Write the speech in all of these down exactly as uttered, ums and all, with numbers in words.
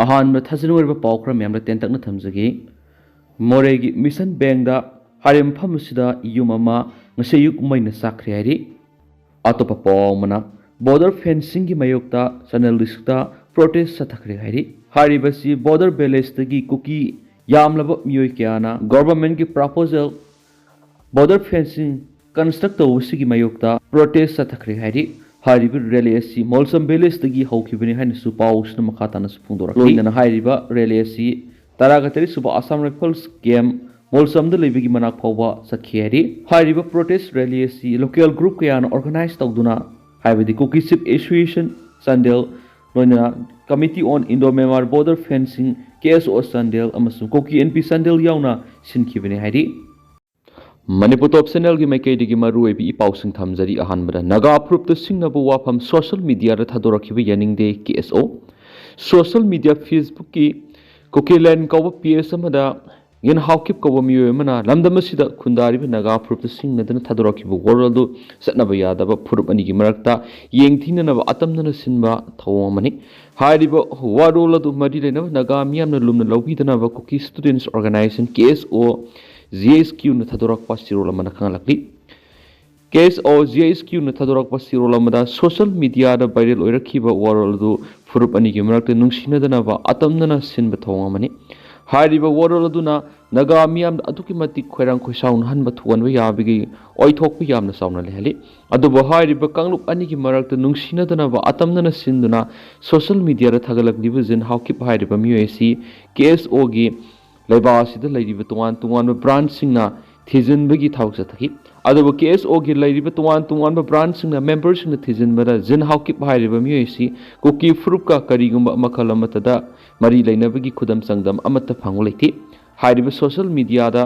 ꯑꯍꯥꯟꯕꯗ ꯊꯥꯖꯅꯤꯡꯉꯥꯏ ꯑꯣꯏꯕ ꯄꯥꯎ ꯈꯔ ꯃꯌꯥꯝꯗ ꯇꯦꯟꯇꯛꯅ ꯊꯝꯖꯒꯦ꯫ ꯃꯣꯔꯦꯒꯤ ꯃꯤꯁꯟ ꯕꯦꯡꯗ ꯍꯥꯏꯔꯤꯕ ꯃꯐꯝ ꯑꯁꯤꯗ ꯌꯨꯝ ꯑꯃ ꯉꯁꯤ ꯑꯌꯨꯛ ꯃꯩꯅ ꯆꯥꯛꯈ꯭ꯔꯦ ꯍꯥꯏꯔꯤ꯫ ꯑꯇꯣꯞꯄ ꯄꯥꯎ ꯑꯃꯅ, ꯕꯣꯔꯗꯔ ꯐꯦꯟꯁꯤꯡꯒꯤ ꯃꯥꯌꯣꯛꯇ ꯆꯥꯟꯗꯦꯜ ꯗꯤꯁꯇ꯭ꯔꯤꯛꯇ ꯄ꯭ꯔꯣꯇꯦꯁ ꯆꯠꯊꯈ꯭ꯔꯦ ꯍꯥꯏꯔꯤ꯫ ꯍꯥꯏꯔꯤꯕꯁꯤ ꯕꯣꯔꯗꯔ ꯚꯤꯂꯦꯖꯇꯒꯤ ꯀꯨꯀꯤ ꯌꯥꯝꯂꯕ ꯃꯤꯑꯣꯏ ꯀꯌꯥꯅ ꯒꯣꯚꯔꯟꯃꯦꯟꯠꯀꯤ ꯄ꯭ꯔꯄꯣꯖꯦꯜ ꯕꯣꯔꯗꯔ ꯐꯦꯟꯁꯤꯡ ꯀꯟꯁꯇ꯭ꯔꯛ ꯇꯧꯕꯁꯤꯒꯤ ꯃꯥꯌꯣꯛꯇ ꯄ꯭ꯔꯣꯇꯦꯁ ꯆꯠꯊꯈ꯭ꯔꯦ ꯍꯥꯏꯔꯤ꯫ ꯍꯥꯏꯔꯤꯕ ꯔꯦꯂꯤ ꯑꯁꯤ ꯃꯣꯜꯁꯝ ꯚꯤꯂꯦꯖꯇꯒꯤ ꯍꯧꯈꯤꯕꯅꯤ ꯍꯥꯏꯅꯁꯨ ꯄꯥꯎꯁꯤꯅ ꯃꯈꯥ ꯇꯥꯅꯁꯨ ꯐꯣꯡꯗꯣꯔꯛꯂꯤ꯫ ꯂꯣꯏꯅꯅ ꯍꯥꯏꯔꯤꯕ ꯔꯦꯂꯤ ꯑꯁꯤ ꯇꯔꯥꯒ ꯇꯔꯦꯠ ꯁꯨꯕ ꯑꯁꯥꯝ ꯔꯥꯏꯐꯜꯁ ꯀꯦꯝꯞ ꯃꯣꯜꯁꯝꯗ ꯂꯩꯕꯒꯤ ꯃꯅꯥꯛ ꯐꯥꯎꯕ ꯆꯠꯈꯤ ꯍꯥꯏꯔꯤ꯫ ꯍꯥꯏꯔꯤꯕ ꯄ꯭ꯔꯣꯇꯦꯁ ꯔꯦꯂꯤ ꯑꯁꯤ ꯂꯣꯀꯦꯜ ꯒ꯭ꯔꯨꯞ ꯀꯌꯥꯅ ꯑꯣꯔꯒꯅꯥꯏꯖ ꯇꯧꯗꯨꯅ, ꯍꯥꯏꯕꯗꯤ ꯀꯨꯀꯤ ꯆꯤꯐ ꯑꯦꯁꯣꯁꯤꯌꯦꯁꯟ ꯆꯥꯟꯗꯦꯜ, ꯂꯣꯏꯅꯅ ꯀꯃꯤꯇꯤ ꯑꯣꯟ ꯏꯟꯗꯣ ꯃ꯭ꯌꯥꯟꯃꯥꯔ ꯕꯣꯔꯗꯔ ꯐꯦꯟꯁꯤꯡ, ꯀꯦ ꯑꯦꯁ ꯑꯣ ꯆꯥꯟꯗꯦꯜ, ꯑꯃꯁꯨꯡ ꯀꯨꯀꯤ ꯑꯦꯟ ꯄꯤ ꯆꯥꯟꯗꯦꯜ ꯌꯥꯎꯅ ꯁꯤꯟꯈꯤꯕꯅꯤ ꯍꯥꯏꯔꯤ꯫ ꯃꯅꯤꯄꯨꯔ ꯇꯣꯞ ꯆꯦꯅꯦꯜꯒꯤ ꯃꯥꯏꯀꯩꯗꯒꯤ ꯃꯔꯨꯑꯣꯏꯕ ꯏ ꯄꯥꯎꯁꯤꯡ ꯊꯝꯖꯔꯤ꯫ ꯑꯍꯥꯟꯕꯗ, ꯅꯥꯒꯥ ꯐꯨꯔꯨꯞꯇ ꯁꯤꯡꯅꯕ ꯋꯥꯐꯝ ꯁꯣꯁꯤꯌꯦꯜ ꯃꯤꯗꯤꯌꯥꯗ ꯊꯥꯗꯣꯔꯛꯈꯤꯕ ꯌꯥꯅꯤꯡꯗꯦ, ꯀꯦ ꯑꯦꯁ ꯑꯣ꯫ ꯁꯣꯁꯤꯌꯦꯜ ꯃꯤꯗꯤꯌꯥ ꯐꯦꯁꯕꯨꯛꯀꯤ ꯀꯨꯀꯤꯂꯦꯟ ꯀꯧꯕ ꯄꯦꯖ ꯑꯃꯗ ꯌꯦꯟ ꯍꯥꯎꯀꯤꯞ ꯀꯧꯕ ꯃꯤꯑꯣꯏ ꯑꯃꯅ ꯂꯝꯗꯝ ꯑꯁꯤꯗ ꯈꯨꯟꯗꯥꯔꯤꯕ ꯅꯥꯒꯥ ꯐꯨꯔꯨꯞꯇ ꯁꯤꯡꯅꯗꯨꯅ ꯊꯥꯗꯣꯔꯛꯈꯤꯕ ꯋꯥꯔꯣꯜ ꯑꯗꯨ ꯆꯠꯅꯕ ꯌꯥꯗꯕ ꯐꯨꯔꯨꯞ ꯑꯅꯤꯒꯤ ꯃꯔꯛꯇ ꯌꯦꯡꯊꯤꯅꯅꯕ ꯑꯇꯝꯅꯅ ꯁꯤꯟꯕ ꯊꯧꯑꯣꯡ ꯑꯃꯅꯤ꯫ ꯍꯥꯏꯔꯤꯕ ꯋꯥꯔꯣꯜ ꯑꯗꯨ ꯃꯔꯤ ꯂꯩꯅꯕ ꯅꯥꯒꯥ ꯃꯤꯌꯥꯝꯅ ꯂꯨꯝꯅ ꯂꯧꯕꯤꯗꯅꯕ ꯀꯨꯀꯤ ꯁ꯭ꯇꯨꯗꯦꯟꯠꯁ ꯑꯣꯔꯒꯅꯥꯏꯖꯦꯁꯟ, ꯀꯦ ꯑꯦꯁ ꯑꯣ, ꯖꯤ ꯑꯦꯁ ꯀ꯭ꯌꯨꯅ ꯊꯥꯗꯣꯔꯛꯄ ꯆꯦꯔꯣꯜ ꯑꯃꯅ ꯈꯪꯍꯜꯂꯛꯂꯤ꯫ ꯀꯦ ꯑꯦꯁ ꯑꯣ ꯖꯤ ꯑꯦꯁ ꯀ꯭ꯌꯨꯅ ꯊꯥꯗꯣꯔꯛꯄ ꯆꯦꯔꯣꯜ ꯑꯃꯗ ꯁꯣꯁꯤꯌꯦꯜ ꯃꯤꯗꯤꯌꯥꯗ ꯚꯥꯏꯔꯦꯜ ꯑꯣꯏꯔꯛꯈꯤꯕ ꯋꯥꯔꯣꯜ ꯑꯗꯨ ꯐꯨꯔꯨꯞ ꯑꯅꯤꯒꯤ ꯃꯔꯛꯇ ꯅꯨꯡꯁꯤꯅꯗꯅꯕ ꯑꯇꯝꯅꯅ ꯁꯤꯟꯕ ꯊꯧꯑꯣꯡ ꯑꯃꯅꯤ꯫ ꯍꯥꯏꯔꯤꯕ ꯋꯥꯔꯣꯜ ꯑꯗꯨꯅ ꯅꯥꯒꯥ ꯃꯤꯌꯥꯝꯗ ꯑꯗꯨꯛꯀꯤ ꯃꯇꯤꯛ ꯈꯣꯏꯔꯥꯡ ꯈꯣꯏꯁꯥꯎꯅꯍꯟꯕ ꯊꯣꯛꯍꯟꯕ ꯌꯥꯕꯒꯤ ꯑꯣꯏꯊꯣꯛꯄ ꯌꯥꯝꯅ ꯆꯥꯎꯅ ꯂꯩꯍꯜꯂꯤ꯫ ꯑꯗꯨꯕꯨ ꯍꯥꯏꯔꯤꯕ ꯀꯥꯡꯂꯨꯞ ꯑꯅꯤꯒꯤ ꯃꯔꯛꯇ ꯅꯨꯡꯁꯤꯅꯗꯅꯕ ꯑꯇꯝꯅꯅ ꯁꯤꯟꯗꯨꯅ ꯁꯣꯁꯤꯌꯦꯜ ꯃꯤꯗꯤꯌꯥꯗ ꯊꯥꯒꯠꯂꯛꯂꯤꯕ ꯖꯤꯟ ꯍꯥꯎꯀꯤꯞ ꯍꯥꯏꯔꯤꯕ ꯃꯤꯑꯣꯏ ꯑꯁꯤ ꯀꯦ ꯑꯦꯁ ꯑꯣꯒꯤ ꯂꯩꯕꯥꯛ ꯑꯁꯤꯗ ꯂꯩꯔꯤꯕ ꯇꯣꯉꯥꯟ ꯇꯣꯉꯥꯟꯕ ꯕ꯭ꯔꯥꯟꯁꯁꯤꯡꯅ ꯊꯤꯖꯤꯟꯕꯒꯤ ꯊꯕꯛ ꯆꯠꯊꯈꯤ꯫ ꯑꯗꯨꯕꯨ ꯀꯦ ꯑꯦꯁ ꯑꯣꯒꯤ ꯂꯩꯔꯤꯕ ꯇꯣꯉꯥꯟ ꯇꯣꯉꯥꯟꯕ ꯕ꯭ꯔꯥꯟꯁꯁꯤꯡꯅ ꯃꯦꯝꯕꯔꯁꯤꯡꯅ ꯊꯤꯖꯤꯟꯕꯗ ꯖꯤꯟ ꯍꯥꯎꯀꯤꯞ ꯍꯥꯏꯔꯤꯕ ꯃꯤꯑꯣꯏ ꯑꯁꯤ ꯀꯨꯀꯤ ꯐꯨꯔꯨꯞꯀ ꯀꯔꯤꯒꯨꯝꯕ ꯃꯈꯜ ꯑꯃꯠꯇꯗ ꯃꯔꯤ ꯂꯩꯅꯕꯒꯤ ꯈꯨꯗꯝ ꯆꯥꯡꯗꯝ ꯑꯃꯠꯇ ꯐꯪꯕ ꯂꯩꯇꯦ꯫ ꯍꯥꯏꯔꯤꯕ ꯁꯣꯁꯤꯌꯦꯜ ꯃꯤꯗꯤꯌꯥꯗ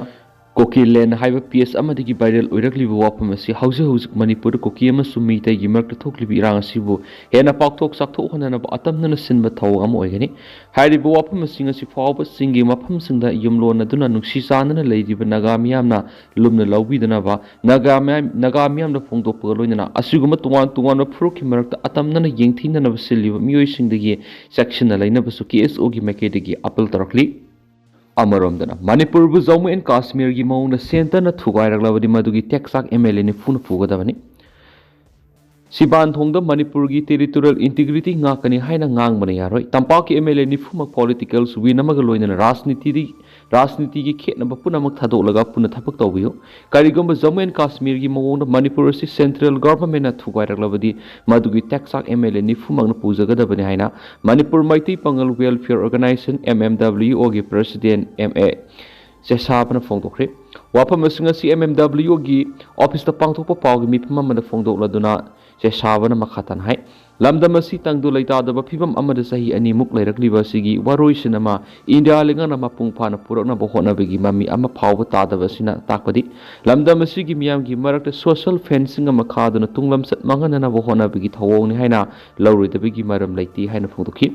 ꯀꯨꯀꯤ ꯂꯦꯟ ꯍꯥꯏꯕ ꯄꯦꯖ ꯑꯃꯗꯒꯤ ꯚꯥꯏꯔꯦꯜ ꯑꯣꯏꯔꯛꯂꯤꯕ ꯋꯥꯐꯝ ꯑꯁꯤ ꯍꯧꯖꯤꯛ ꯍꯧꯖꯤꯛ ꯃꯅꯤꯄꯨꯔꯗ ꯀꯨꯀꯤ ꯑꯃꯁꯨꯡ ꯃꯤꯇꯩꯒꯤ ꯃꯔꯛꯇ ꯊꯣꯛꯂꯤꯕ ꯏꯔꯥꯡ ꯑꯁꯤꯕꯨ ꯍꯦꯟꯅ ꯄꯥꯛꯊꯣꯛ ꯆꯥꯎꯊꯣꯛꯍꯟꯅꯅꯕ ꯑꯇꯝꯅꯅ ꯁꯤꯟꯕ ꯊꯧꯑꯣꯡ ꯑꯃ ꯑꯣꯏꯒꯅꯤ꯫ ꯍꯥꯏꯔꯤꯕ ꯋꯥꯐꯝꯁꯤꯡ ꯑꯁꯤ ꯐꯥꯎꯕ ꯆꯤꯡꯒꯤ ꯃꯐꯝꯁꯤꯡꯗ ꯌꯨꯝꯂꯣꯟꯅꯗꯨꯅ ꯅꯨꯡꯁꯤ ꯆꯥꯟꯅꯅ ꯂꯩꯔꯤꯕ ꯅꯥꯒꯥ ꯃꯤꯌꯥꯝꯅ ꯂꯨꯝꯅ ꯂꯧꯕꯤꯗꯅꯕ ꯅꯥꯒꯥ ꯃꯤꯌꯥꯝ-, ꯅꯥꯒꯥ ꯃꯤꯌꯥꯝꯅ ꯐꯣꯡꯗꯣꯛꯄꯒ ꯂꯣꯏꯅꯅ ꯑꯁꯤꯒꯨꯝꯕ ꯇꯣꯉꯥꯟ ꯇꯣꯉꯥꯟꯕ ꯐꯨꯔꯨꯞꯀꯤ ꯃꯔꯛꯇ ꯑꯇꯝꯅꯅ ꯌꯦꯡꯊꯤꯅꯅꯕ ꯁꯤꯜꯂꯤꯕ ꯃꯤꯑꯣꯏꯁꯤꯡꯗꯒꯤ ꯆꯦꯛꯁꯤꯟꯅ ꯂꯩꯅꯕꯁꯨ ꯀꯦ ꯑꯦꯁ ꯑꯣꯒꯤ ꯃꯥꯏꯀꯩꯗꯒꯤ ꯑꯥꯄꯤꯜ ꯇꯧꯔꯛꯂꯤ꯫ ꯑꯃꯔꯣꯝꯗꯅ ꯃꯅꯤꯄꯨꯔꯕꯨ ꯖꯝꯃꯨ ꯑꯦꯟ ꯀꯥꯁꯃꯤꯔꯒꯤ ꯃꯑꯣꯡꯗ ꯁꯦꯟꯇꯔꯅ ꯊꯨꯒꯥꯏꯔꯛꯂꯕꯗꯤ ꯃꯗꯨꯒꯤ ꯇꯦꯛꯆꯥꯛ ꯑꯦꯝ ꯑꯦꯜ ꯑꯦ ꯅꯤꯐꯨꯅ ꯄꯨꯒꯗꯕꯅꯤ꯫ ꯁꯤꯕꯥꯟ ꯊꯣꯡꯗ ꯃꯅꯤꯄꯨꯔꯒꯤ ꯇꯦꯔꯤꯇꯣꯔꯤꯌꯦꯜ ꯏꯟꯇꯤꯒ꯭ꯔꯤꯇꯤ ꯉꯥꯛꯀꯅꯤ ꯍꯥꯏꯅ ꯉꯥꯡꯕꯅ ꯌꯥꯔꯣꯏ꯫ ꯇꯝꯄꯥꯛꯀꯤ ꯑꯦꯝ ꯑꯦꯜ ꯑꯦ ꯅꯤꯐꯨꯃꯛ ꯄꯣꯂꯤꯇꯤꯀꯦꯜ ꯋꯤꯟ ꯑꯃꯒ ꯂꯣꯏꯅꯅ ꯔꯥꯖꯅꯤꯇꯤꯗꯤ, ꯔꯥꯖꯅꯤꯇꯤꯒꯤ ꯈꯦꯠꯅꯕ ꯄꯨꯝꯅꯃꯛ ꯊꯥꯗꯣꯛꯂꯒ ꯄꯨꯟꯅ ꯊꯕꯛ ꯇꯧꯕꯤꯌꯨ꯫ ꯀꯔꯤꯒꯨꯝꯕ ꯖꯝꯃꯨ ꯑꯦꯟ ꯀꯥꯁꯃꯤꯔꯒꯤ ꯃꯑꯣꯡꯗ ꯃꯅꯤꯄꯨꯔ ꯑꯁꯤ ꯁꯦꯟꯇ꯭ꯔꯦꯜ ꯒꯚꯔꯟꯃꯦꯟꯅ ꯊꯨꯒꯥꯏꯔꯛꯂꯕꯗꯤ ꯃꯗꯨꯒꯤ ꯇꯦꯛꯆꯥꯛ ꯑꯦꯝ ꯑꯦꯜ ꯑꯦ ꯅꯤꯐꯨꯃꯛꯅ ꯄꯨꯖꯒꯗꯕꯅꯤ ꯍꯥꯏꯅ Manipur Meitei Pangal welfare organisation, M M W ꯑꯣꯒꯤ ꯄ꯭ꯔꯁꯤꯗꯦꯟ ꯑꯦꯝ ꯑꯦ ꯆꯦꯁꯥꯕꯅ ꯐꯣꯡꯗꯣꯛꯈ꯭ꯔꯦ꯫ ꯋꯥꯐꯝꯁꯤꯡ ꯑꯁꯤ ꯑꯦꯝ ꯑꯦꯝ ꯗꯕ꯭ꯂꯤꯎ ꯑꯣꯒꯤ ꯑꯣꯐꯤꯁꯇ ꯄꯥꯡꯊꯣꯛꯄ ꯄꯥꯎꯒꯤ ꯃꯤꯐꯝ ꯑꯃꯗ ꯐꯣꯡꯗꯣꯛꯂꯗꯨꯅ ꯆꯦꯁꯥꯕꯅ ꯃꯈꯥ ꯇꯥꯅ ꯍꯥꯏ, ꯂꯝꯗꯝ ꯑꯁꯤ ꯇꯪꯗꯨ ꯂꯩꯇꯥꯗꯕ ꯐꯤꯕꯝ ꯑꯃꯗ ꯆꯍꯤ ꯑꯅꯤꯃꯨꯛ ꯂꯩꯔꯛꯂꯤꯕ ꯑꯁꯤꯒꯤ ꯋꯥꯔꯣꯏꯁꯤꯟ ꯑꯃ ꯏꯟꯗꯤꯌꯥ ꯂꯩꯉꯥꯛꯅ ꯃꯄꯨꯡ ꯐꯥꯅ ꯄꯨꯔꯛꯅꯕ ꯍꯣꯠꯅꯕꯒꯤ ꯃꯃꯤ ꯑꯃ ꯐꯥꯎꯕ ꯇꯥꯗꯕ ꯑꯁꯤꯅ ꯇꯥꯛꯄꯗꯤ ꯂꯝꯗꯝ ꯑꯁꯤꯒꯤ ꯃꯤꯌꯥꯝꯒꯤ ꯃꯔꯛꯇ ꯁꯣꯁꯤꯌꯦꯜ ꯐꯦꯟꯁꯤꯡ ꯑꯃ ꯈꯥꯗꯨꯅ ꯇꯨꯡꯂꯝꯆꯠ ꯃꯥꯡꯍꯟꯅꯅꯕ ꯍꯣꯠꯅꯕꯒꯤ ꯊꯧꯑꯣꯡꯅꯤ ꯍꯥꯏꯅ ꯂꯧꯔꯣꯏꯗꯕꯒꯤ ꯃꯔꯝ ꯂꯩꯇꯦ ꯍꯥꯏꯅ ꯐꯣꯡꯗꯣꯛꯈꯤ꯫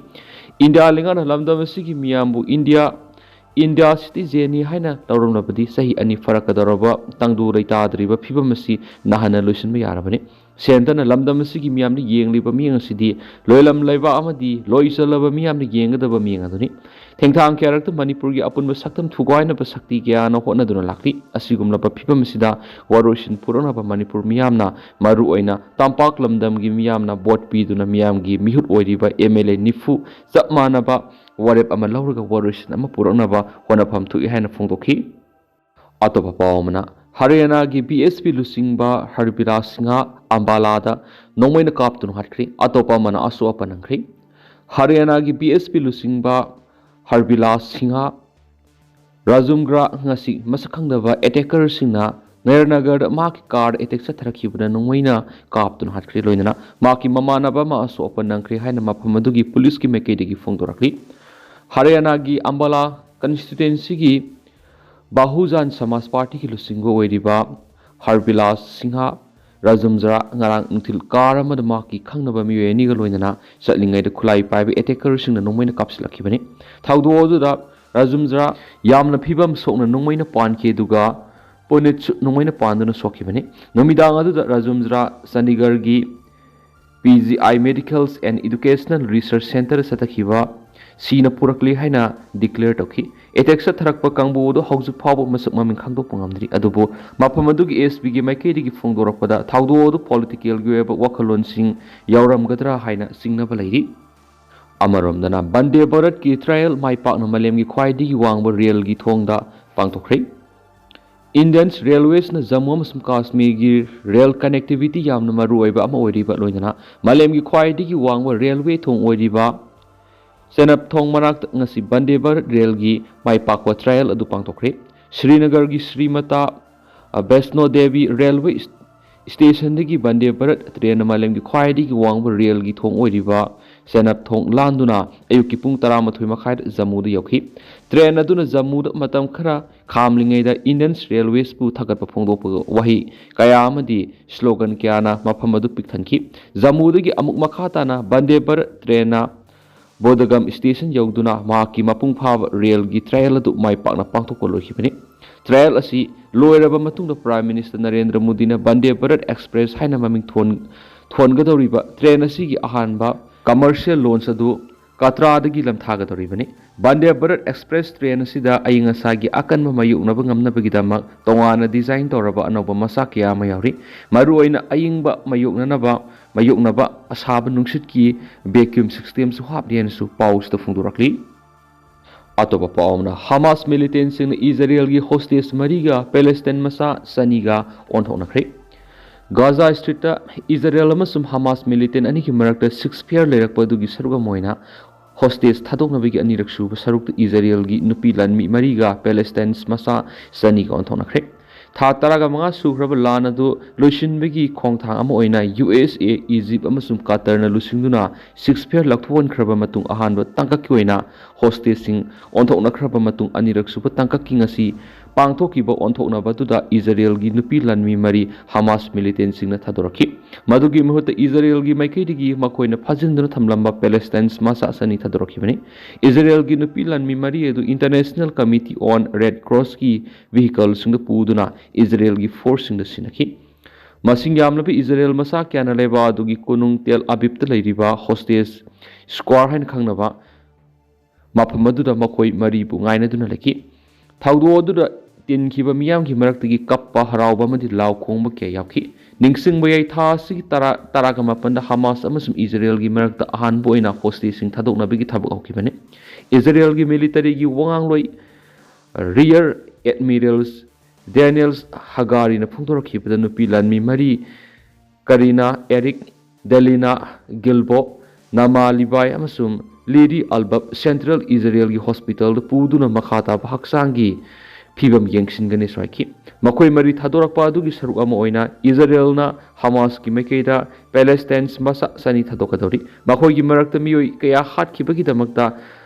ꯏꯟꯗꯤꯌꯥ ꯂꯩꯉꯥꯛꯅ ꯂꯝꯗꯝ ꯑꯁꯤꯒꯤ ꯃꯤꯌꯥꯝꯕꯨ ꯏꯟꯗꯤꯌꯥ ꯏꯟꯗꯤꯌꯥ ꯁꯤꯇꯤꯖꯦꯟꯅꯤ ꯍꯥꯏꯅ ꯂꯧꯔꯝꯂꯕꯗꯤ ꯆꯍꯤ ꯑꯅꯤ ꯐꯥꯔꯛꯀꯗꯧꯔꯕ ꯇꯪꯗꯨ ꯂꯩꯇꯥꯗ꯭ꯔꯤꯕ ꯐꯤꯕꯝ ꯑꯁꯤ ꯅꯍꯥꯟꯅ ꯂꯣꯏꯁꯤꯟꯕ ꯌꯥꯔꯕꯅꯤ꯫ ꯁꯦꯟꯇꯔꯅ ꯂꯝꯗꯝ ꯑꯁꯤꯒꯤ ꯃꯤꯌꯥꯝꯅ ꯌꯦꯡꯂꯤꯕ ꯃꯤꯠꯌꯦꯡ ꯑꯁꯤꯗꯤ ꯂꯣꯏꯂꯝ ꯂꯩꯕꯥꯛ ꯑꯃꯗꯤ ꯂꯣꯏ ꯆꯜꯂꯕ ꯃꯤꯌꯥꯝꯅ ꯌꯦꯡꯒꯗꯕ ꯃꯤꯠꯌꯦꯡ ꯑꯗꯨꯅꯤ꯫ ꯊꯦꯡꯊꯥꯡ ꯀꯌꯥꯔꯛꯇ ꯃꯅꯤꯄꯨꯔꯒꯤ ꯑꯄꯨꯟꯕ ꯁꯛꯇꯝ ꯊꯨꯒꯥꯏꯅꯕ ꯁꯛꯇꯤ ꯀꯌꯥꯅ ꯍꯣꯠꯅꯗꯨꯅ ꯂꯥꯛꯂꯤ꯫ ꯑꯁꯤꯒꯨꯝꯂꯕ ꯐꯤꯕꯝ ꯑꯁꯤꯗ ꯋꯥꯔꯣꯏꯁꯤꯟ ꯄꯨꯔꯛꯅꯕ ꯃꯅꯤꯄꯨꯔ ꯃꯤꯌꯥꯝꯅ, ꯃꯔꯨꯑꯣꯏꯅ ꯇꯝꯄꯥꯛ ꯂꯝꯗꯝꯒꯤ ꯃꯤꯌꯥꯝꯅ ꯚꯣꯠ ꯄꯤꯗꯨꯅ ꯃꯤꯌꯥꯝꯒꯤ ꯃꯤꯍꯨꯠ ꯑꯣꯏꯔꯤꯕ ꯑꯦꯝ ꯑꯦꯜ ꯑꯦ ꯅꯤꯐꯨ ꯆꯞ ꯃꯥꯟꯅꯕ ꯋꯥꯔꯦꯞ ꯑꯃ ꯂꯧꯔꯒ ꯋꯥꯔꯣꯏꯁꯤꯟ ꯑꯃ ꯄꯨꯔꯛꯅꯕ ꯍꯣꯠꯅꯐꯝ ꯊꯣꯛꯏ ꯍꯥꯏꯅ ꯐꯣꯡꯗꯣꯛꯈꯤ꯫ ꯑꯇꯣꯞꯄ ꯄꯥꯎ ꯑꯃꯅ, ꯍꯔꯤꯌꯥꯅꯥꯒꯤ ꯕꯤ ꯑꯦꯁ ꯄꯤ ꯂꯨꯆꯤꯡꯕ ꯍꯔꯕꯤꯂꯥꯁ ꯁꯤꯡꯍ ꯑꯝꯕꯥꯂꯥꯗ ꯅꯣꯡꯃꯩꯅ ꯀꯥꯞꯇꯨꯅ ꯍꯥꯠꯈ꯭ꯔꯦ꯫ ꯑꯇꯣꯞꯄ ꯑꯃꯅ ꯑꯁꯣꯛ ꯑꯄꯟ ꯅꯪꯈ꯭ꯔꯦ꯫ ꯍꯔꯤꯌꯥꯅꯥꯒꯤ ꯕꯤ ꯑꯦꯁ ꯄꯤ ꯂꯨꯆꯤꯡꯕ ꯍꯔꯕꯤꯂꯥꯁ ꯁꯤꯡꯍ ꯔꯥꯖꯨꯝꯒ꯭ꯔꯥ ꯉꯁꯤ ꯃꯁꯛ ꯈꯪꯗꯕ ꯑꯦꯇꯦꯀꯔꯁꯤꯡꯅ ꯅꯌꯔꯅꯒꯔꯗ ꯃꯍꯥꯛꯀꯤ ꯀꯥꯔꯗ ꯑꯦꯇꯦꯛ ꯆꯠꯊꯔꯛꯈꯤꯕꯗ ꯅꯣꯡꯃꯩꯅ ꯀꯥꯞꯇꯨꯅ ꯍꯥꯠꯈ꯭ꯔꯦ꯫ ꯂꯣꯏꯅꯅ ꯃꯍꯥꯛꯀꯤ ꯃꯃꯥꯟꯅꯕ ꯑꯃ ꯑꯁꯣꯛ ꯑꯄꯟ ꯅꯪꯈ꯭ꯔꯦ ꯍꯥꯏꯅ ꯃꯐꯝ ꯑꯗꯨꯒꯤ ꯄꯨꯂꯤꯁꯀꯤ ꯃꯥꯏꯀꯩꯗꯒꯤ ꯐꯣꯡꯗꯣꯔꯛꯂꯤ꯫ ꯍꯔꯤꯌꯥꯅꯥꯒꯤ ꯑꯝꯕꯥꯂꯥ ꯀꯟꯁꯇꯤꯇ꯭ꯋꯦꯟꯁꯤꯒꯤ ꯕꯥꯍꯨꯖꯥꯟ ꯁꯃꯥꯖ ꯄꯥꯔꯇꯤꯒꯤ ꯂꯨꯆꯤꯡꯕ ꯑꯣꯏꯔꯤꯕ ꯍꯔꯕꯤꯂꯥꯁ ꯁꯤꯡꯍ ꯔꯥꯖꯨꯝꯖꯔꯥ ꯉꯔꯥꯡ ꯅꯨꯡꯊꯤꯜ ꯀꯥꯔ ꯑꯃꯗ ꯃꯍꯥꯛꯀꯤ ꯈꯪꯅꯕ ꯃꯤꯑꯣꯏ ꯑꯅꯤꯒ ꯂꯣꯏꯅꯅ ꯆꯠꯂꯤꯉꯩꯗ ꯈꯨꯠꯂꯥꯏ ꯄꯥꯏꯕ ꯑꯦꯇꯦꯀꯔꯁꯤꯡꯅ ꯅꯣꯡꯃꯩꯅ ꯀꯥꯞꯁꯤꯜꯂꯛꯈꯤꯕꯅꯤ꯫ ꯊꯧꯗꯣꯛ ꯑꯗꯨꯗ ꯔꯥꯖꯨꯝꯖꯔꯥ ꯌꯥꯝꯅ ꯐꯤꯕꯝ ꯁꯣꯛꯅ ꯅꯣꯡꯃꯩꯅ ꯄꯥꯟꯈꯤ, ꯑꯗꯨꯒ ꯄꯨꯅꯤꯠꯁꯨ ꯅꯣꯡꯃꯩꯅ ꯄꯥꯟꯗꯨꯅ ꯁꯣꯛꯈꯤꯕꯅꯤ꯫ ꯅꯨꯃꯤꯗꯥꯡ ꯑꯗꯨꯗ ꯔꯥꯖꯨꯝꯖꯔꯥ ꯆꯥꯟꯗꯤꯒꯔꯒꯤ P G I Medicals and Educational Research Centre ꯆꯠꯊꯈꯤꯕ ꯁꯤꯅ ꯄꯨꯔꯛꯂꯤ ꯍꯥꯏꯅ ꯗꯤꯀ꯭ꯂꯦꯌꯔ ꯇꯧꯈꯤ꯫ ꯑꯦꯇꯦꯛ ꯆꯠꯊꯔꯛꯄ ꯀꯥꯡꯕꯨ ꯑꯗꯨ ꯍꯧꯖꯤꯛ ꯐꯥꯎꯕ ꯃꯁꯛ ꯃꯃꯤꯡ ꯈꯪꯗꯣꯛꯄ ꯉꯝꯗ꯭ꯔꯤ꯫ ꯑꯗꯨꯕꯨ ꯃꯐꯝ ꯑꯗꯨꯒꯤ S P ꯒꯤ ꯃꯥꯏꯀꯩꯗꯒꯤ ꯐꯣꯡꯗꯣꯔꯛꯄꯗ ꯊꯧꯗꯣꯛ ꯑꯗꯨ ꯄꯣꯂꯤꯇꯤꯀꯦꯜꯒꯤ ꯑꯣꯏꯕ ꯋꯥꯈꯜꯂꯣꯟꯁꯤꯡ ꯌꯥꯎꯔꯝꯒꯗ꯭ꯔꯥ ꯍꯥꯏꯅ ꯆꯤꯡꯅꯕ ꯂꯩꯔꯤ꯫ ꯑꯃꯔꯣꯝꯗꯅ ꯕꯟꯗꯦ ꯚꯥꯔꯠꯀꯤ ꯇ꯭ꯔꯥꯌꯦꯜ ꯃꯥꯏ ꯄꯥꯛꯅ ꯃꯥꯂꯦꯝꯒꯤ ꯈ꯭ꯋꯥꯏꯗꯒꯤ ꯋꯥꯡꯕ ꯔꯦꯜꯒꯤ ꯊꯣꯡꯗ ꯄꯥꯡꯊꯣꯛꯈ꯭ꯔꯦ꯫ Indian Railwaysꯅ ꯖꯝꯃꯨ ꯑꯃꯁꯨꯡ ꯀꯥꯁꯃꯤꯔꯒꯤ ꯔꯦꯜ ꯀꯅꯦꯛꯇꯤꯚꯤꯇꯤ ꯌꯥꯝꯅ ꯃꯔꯨꯑꯣꯏꯕ ꯑꯃ ꯑꯣꯏꯔꯤꯕ, ꯂꯣꯏꯅꯅ ꯃꯥꯂꯦꯝꯒꯤ ꯈ꯭ꯋꯥꯏꯗꯒꯤ ꯋꯥꯡꯕ ꯔꯦꯜꯋꯦ ꯊꯣꯡ ꯑꯣꯏꯔꯤꯕ ꯁꯦꯅꯞ ꯊꯣꯡ ꯃꯅꯥꯛꯇ ꯉꯁꯤ ꯕꯟꯗꯦ ꯚꯥꯔꯠ ꯔꯦꯜꯒꯤ ꯃꯥꯏ ꯄꯥꯛꯄ ꯇ꯭ꯔꯥꯌꯦꯜ ꯑꯗꯨ ꯄꯥꯡꯊꯣꯛꯈ꯭ꯔꯦ꯫ ꯁ꯭ꯔꯤꯅꯒꯔꯒꯤ ꯁ꯭ꯔꯤꯃꯇꯥ, ꯑ, ꯕꯩꯁꯅꯣ ꯗꯦꯕꯤ ꯔꯦꯜꯋꯦ ꯏꯁ-, ꯁ꯭ꯇꯦꯁꯟꯗꯒꯤ ꯕꯟꯗꯦ ꯚꯥꯔꯠ ꯇ꯭ꯔꯦꯟꯅ ꯃꯥꯂꯦꯝꯒꯤ ꯈ꯭ꯋꯥꯏꯗꯒꯤ ꯋꯥꯡꯕ ꯔꯦꯜꯒꯤ ꯊꯣꯡ ꯑꯣꯏꯔꯤꯕ ꯁꯦꯅꯞ ꯊꯣꯡ ꯂꯥꯟꯗꯨꯅ ꯑꯌꯨꯛꯀꯤ ꯄꯨꯡ ꯇꯔꯥꯃꯥꯊꯣꯏ ꯃꯈꯥꯏꯗ ꯖꯝꯃꯨꯗ ꯌꯧꯈꯤ꯫ ꯇ꯭ꯔꯦꯟ ꯑꯗꯨꯅ ꯖꯝꯃꯨꯗ ꯃꯇꯝ ꯈꯔ ꯈꯥꯝꯂꯤꯉꯩꯗ Indian Railwaysꯄꯨ ꯊꯥꯒꯠꯄ ꯐꯣꯡꯗꯣꯛꯄꯒ ꯋꯥꯍꯩ ꯀꯌꯥ ꯑꯃꯗꯤ ꯁ꯭ꯂꯣꯒꯟ ꯀꯌꯥꯅ ꯃꯐꯝ ꯑꯗꯨ ꯄꯤꯛꯊꯟꯈꯤ꯫ ꯖꯝꯃꯨꯗꯒꯤ ꯑꯃꯨꯛ ꯃꯈꯥ ꯇꯥꯅ ꯕꯟꯗꯦ ꯚꯥꯔꯠ ꯇ꯭ꯔꯦꯟꯅ ꯕꯣꯗꯒꯝ ꯁ꯭ꯇꯦꯁꯟ ꯌꯧꯗꯨꯅ ꯃꯍꯥꯛꯀꯤ ꯃꯄꯨꯡ ꯐꯥꯕ ꯔꯦꯜꯒꯤ ꯇ꯭ꯔꯥꯌꯦꯜ ꯑꯗꯨ ꯃꯥꯏ ꯄꯥꯛꯅ ꯄꯥꯡꯊꯣꯛꯄ ꯂꯣꯏꯈꯤꯕꯅꯤ꯫ ꯇ꯭ꯔꯥꯌꯦꯜ ꯑꯁꯤ ꯂꯣꯏꯔꯕ ꯃꯇꯨꯡꯗ Prime Minister ꯅꯔꯦꯟꯗ꯭ꯔ ꯃꯣꯗꯤꯅ ꯕꯟꯗꯦ ꯚꯥꯔꯠ ꯑꯦꯛꯁꯄ꯭ꯔꯦꯁ ꯍꯥꯏꯅ ꯃꯃꯤꯡ ꯊꯣꯟ-, ꯊꯣꯟꯒꯗꯧꯔꯤꯕ ꯇ꯭ꯔꯦꯟ ꯑꯁꯤꯒꯤ ꯑꯍꯥꯟꯕ commercial launch ꯑꯗꯨ ꯀꯇ꯭ꯔꯥꯗꯒꯤ ꯂꯝꯊꯥꯒꯗꯧꯔꯤꯕꯅꯤ꯫ ꯕꯟꯗꯦ ꯚꯥꯔꯠ ꯑꯦꯛꯁꯄ꯭ꯔꯦꯁ ꯇ꯭ꯔꯦꯟ ꯑꯁꯤꯗ ꯑꯏꯪ ꯑꯁꯥꯒꯤ ꯑꯀꯟꯕ ꯃꯥꯌꯣꯛꯅꯕ ꯉꯝꯅꯕꯒꯤꯗꯃꯛ ꯇꯣꯉꯥꯟꯅ design ꯇꯧꯔꯕ ꯑꯅꯧꯕ ꯃꯆꯥꯛ ꯀꯌꯥ ꯑꯃ ꯌꯥꯎꯔꯤ꯫ ꯃꯔꯨꯑꯣꯏꯅ ꯑꯏꯪꯕ ꯃꯥꯌꯣꯛꯅꯅꯕ, ꯃꯥꯌꯣꯛꯅꯕ ꯑꯁꯥꯕ ꯅꯨꯡꯁꯤꯠꯀꯤ vacuum systemꯁꯨ ꯍꯥꯞꯂꯤ ꯍꯥꯏꯅꯁꯨ ꯄꯥꯎꯁꯤꯗ ꯐꯣꯡꯗꯣꯔꯛꯂꯤ꯫ ꯑꯇꯣꯞꯄ ꯄꯥꯎ ꯑꯃꯅ, ꯍꯃꯥꯁ militantꯁꯤꯡꯅ ꯏꯖꯔꯦꯜꯒꯤ hostage ꯃꯔꯤꯒ ꯄꯦꯂꯦꯁꯇꯥꯏꯟ ꯃꯆꯥ ꯆꯅꯤꯒ ꯑꯣꯟꯊꯣꯛꯅꯈ꯭ꯔꯦ꯫ ꯒꯥꯖꯥ ꯁ꯭ꯇ꯭ꯔꯤꯞꯇ ꯏꯖꯔꯦꯜ ꯑꯃꯁꯨꯡ ꯍꯃꯥꯁ militant ꯑꯅꯤꯒꯤ ꯃꯔꯛꯇ ceasefire ꯂꯩꯔꯛꯄ ꯑꯗꯨꯒꯤ ꯁꯔꯨꯛ ꯑꯃ ꯑꯣꯏꯅ hostage ꯊꯥꯗꯣꯛꯅꯕꯒꯤ ꯑꯅꯤꯔꯛ ꯁꯨꯕ ꯁꯔꯨꯛꯇ ꯏꯖꯔꯦꯜꯒꯤ ꯅꯨꯄꯤ ꯂꯥꯟꯃꯤ ꯃꯔꯤꯒ ꯄꯦꯂꯦꯁꯇꯥꯏꯟ ꯃꯆꯥ ꯆꯅꯤꯒ ꯑꯣꯟꯊꯣꯛꯅꯈ꯭ꯔꯦ꯫ ꯊꯥ ꯇꯔꯥꯒ ꯃꯉꯥ ꯁꯨꯈ꯭ꯔꯕ ꯂꯥꯟ ꯑꯗꯨ ꯂꯣꯏꯁꯤꯟꯕꯒꯤ ꯈꯣꯡꯊꯥꯡ ꯑꯃ ꯑꯣꯏꯅ U S A, Egypt ꯑꯃꯁꯨꯡ ꯀꯇꯔꯅ ꯂꯨꯆꯤꯡꯗꯨꯅ ceasefire ꯂꯧꯊꯣꯛꯍꯟꯈ꯭ꯔꯕ ꯃꯇꯨꯡ ꯑꯍꯥꯟꯕ ꯇꯥꯡꯀꯛꯀꯤ ꯑꯣꯏꯅ hostageꯁꯤꯡ ꯑꯣꯟꯊꯣꯛꯅꯈ꯭ꯔꯕ ꯃꯇꯨꯡ ꯑꯅꯤꯔꯛ ꯁꯨꯕ ꯇꯥꯡꯀꯛꯀꯤ ꯉꯁꯤ ꯄꯥꯡꯊꯣꯛꯈꯤꯕ ꯑꯣꯟꯊꯣꯛꯅꯕ ꯑꯗꯨꯗ ꯏꯖꯔꯦꯜꯒꯤ ꯅꯨꯄꯤ ꯂꯥꯟꯃꯤ ꯃꯔꯤ ꯍꯃꯥꯁ ꯃꯤꯂꯤꯇꯦꯟꯁꯤꯡꯅ ꯊꯥꯗꯣꯔꯛꯈꯤ꯫ ꯃꯗꯨꯒꯤ ꯃꯍꯨꯠꯇ ꯏꯖꯔꯦꯜꯒꯤ ꯃꯥꯏꯀꯩꯗꯒꯤ ꯃꯈꯣꯏꯅ ꯐꯥꯖꯤꯟꯗꯨꯅ ꯊꯝꯂꯝꯕ ꯄꯦꯂꯦꯁꯇꯥꯏꯟꯁ ꯃꯆꯥ ꯆꯅꯤ ꯊꯥꯗꯣꯔꯛꯈꯤꯕꯅꯤ꯫ ꯏꯖꯔꯦꯜꯒꯤ ꯅꯨꯄꯤ ꯂꯥꯟꯃꯤ ꯃꯔꯤ ꯑꯗꯨ International Committee on Red Crossꯀꯤ ꯚꯤꯍꯤꯀꯜꯁꯤꯡꯗ ꯄꯨꯗꯨꯅ ꯏꯖꯔꯦꯜꯒꯤ ꯐꯣꯔꯁꯁꯤꯡꯗ ꯁꯤꯟꯅꯈꯤ꯫ ꯃꯁꯤꯡ ꯌꯥꯝꯂꯕ ꯏꯖꯔꯦꯜ ꯃꯆꯥ ꯀꯌꯥꯅ ꯂꯩꯕꯥꯛ ꯑꯗꯨꯒꯤ ꯀꯣꯅꯨꯡ ꯇꯦꯜ ꯑꯕꯤꯕꯇ ꯂꯩꯔꯤꯕ ꯍꯣꯁꯇꯦꯖ ꯁ꯭ꯀ꯭ꯋꯥꯔ ꯍꯥꯏꯅ ꯈꯪꯅꯕ ꯃꯐꯝ ꯑꯗꯨꯗ ꯃꯈꯣꯏ ꯃꯔꯤꯕꯨ ꯉꯥꯏꯅꯗꯨꯅ ꯂꯩꯈꯤ꯫ ꯊꯧꯗꯣꯛ ꯑꯗꯨꯗ ꯇꯤꯟꯈꯤꯕ ꯃꯤꯌꯥꯝꯒꯤ ꯃꯔꯛꯇꯒꯤ ꯀꯞꯄ, ꯍꯔꯥꯎꯕ ꯑꯃꯗꯤ ꯂꯥꯎ ꯈꯣꯡꯕ ꯀꯌꯥ ꯌꯥꯎꯈꯤ꯫ ꯅꯤꯡꯁꯤꯡꯕ ꯌꯥꯏ, ꯊꯥ ꯑꯁꯤꯒꯤ ꯇꯔꯥ, ꯇꯔꯥꯒ ꯃꯥꯄꯟꯗ ꯍꯃꯥꯁ ꯑꯃꯁꯨꯡ ꯏꯖꯔꯦꯜꯒꯤ ꯃꯔꯛꯇ ꯑꯍꯥꯟꯕ ꯑꯣꯏꯅ ꯍꯣꯁꯇꯦꯖꯁꯤꯡ ꯊꯥꯗꯣꯛꯅꯕꯒꯤ ꯊꯕꯛ ꯍꯧꯈꯤꯕꯅꯤ꯫ ꯏꯖꯔꯦꯜꯒꯤ ꯃꯤꯂꯤꯇꯔꯤꯒꯤ ꯋꯥꯉꯥꯡꯂꯣꯏ ꯔꯤꯌꯔ ꯑꯦꯗꯃꯤꯔꯦꯜ ꯗꯦꯅꯤꯌꯦꯜ ꯍꯒꯥꯔꯤꯅ ꯐꯣꯡꯗꯣꯔꯛꯈꯤꯕꯗ ꯅꯨꯄꯤ ꯂꯥꯟꯃꯤ ꯃꯔꯤ ꯀꯔꯤꯅꯥ ꯑꯦꯔꯤꯛ, ꯗꯦꯂꯤꯅꯥ ꯒꯤꯜꯕꯣ, ꯅꯥꯃꯥ ꯂꯤꯕꯥꯏ ꯑꯃꯁꯨꯡ ꯂꯤꯔꯤ ꯑꯜꯕꯕ ꯁꯦꯟꯇ꯭ꯔꯦꯜ ꯏꯖꯔꯦꯜꯒꯤ ꯍꯣꯁꯄꯤꯇꯥꯜꯗ ꯄꯨꯗꯨꯅ ꯃꯈꯥ ꯇꯥꯕ ꯍꯛꯆꯥꯡꯒꯤ ꯐꯤꯕꯝ ꯌꯦꯡꯁꯤꯟꯒꯅꯤ ꯍꯥꯏꯈꯤ꯫ ꯃꯈꯣꯏ ꯃꯔꯤ ꯊꯥꯗꯣꯔꯛꯄ ꯑꯗꯨꯒꯤ ꯁꯔꯨꯛ ꯑꯃ ꯑꯣꯏꯅ ꯏꯖꯔꯦꯜꯅ ꯍꯃꯥꯁꯀꯤ ꯃꯥꯏꯀꯩꯗ ꯄꯦꯂꯦꯁꯇꯥꯏꯟꯁ ꯃꯆꯥ ꯆꯅꯤ ꯊꯥꯗꯣꯛꯀꯗꯧꯔꯤ꯫ ꯃꯈꯣꯏꯒꯤ ꯃꯔꯛꯇ ꯃꯤꯑꯣꯏ ꯀꯌꯥ ꯍꯥꯠꯈꯤꯕꯒꯤꯗꯃꯛꯇ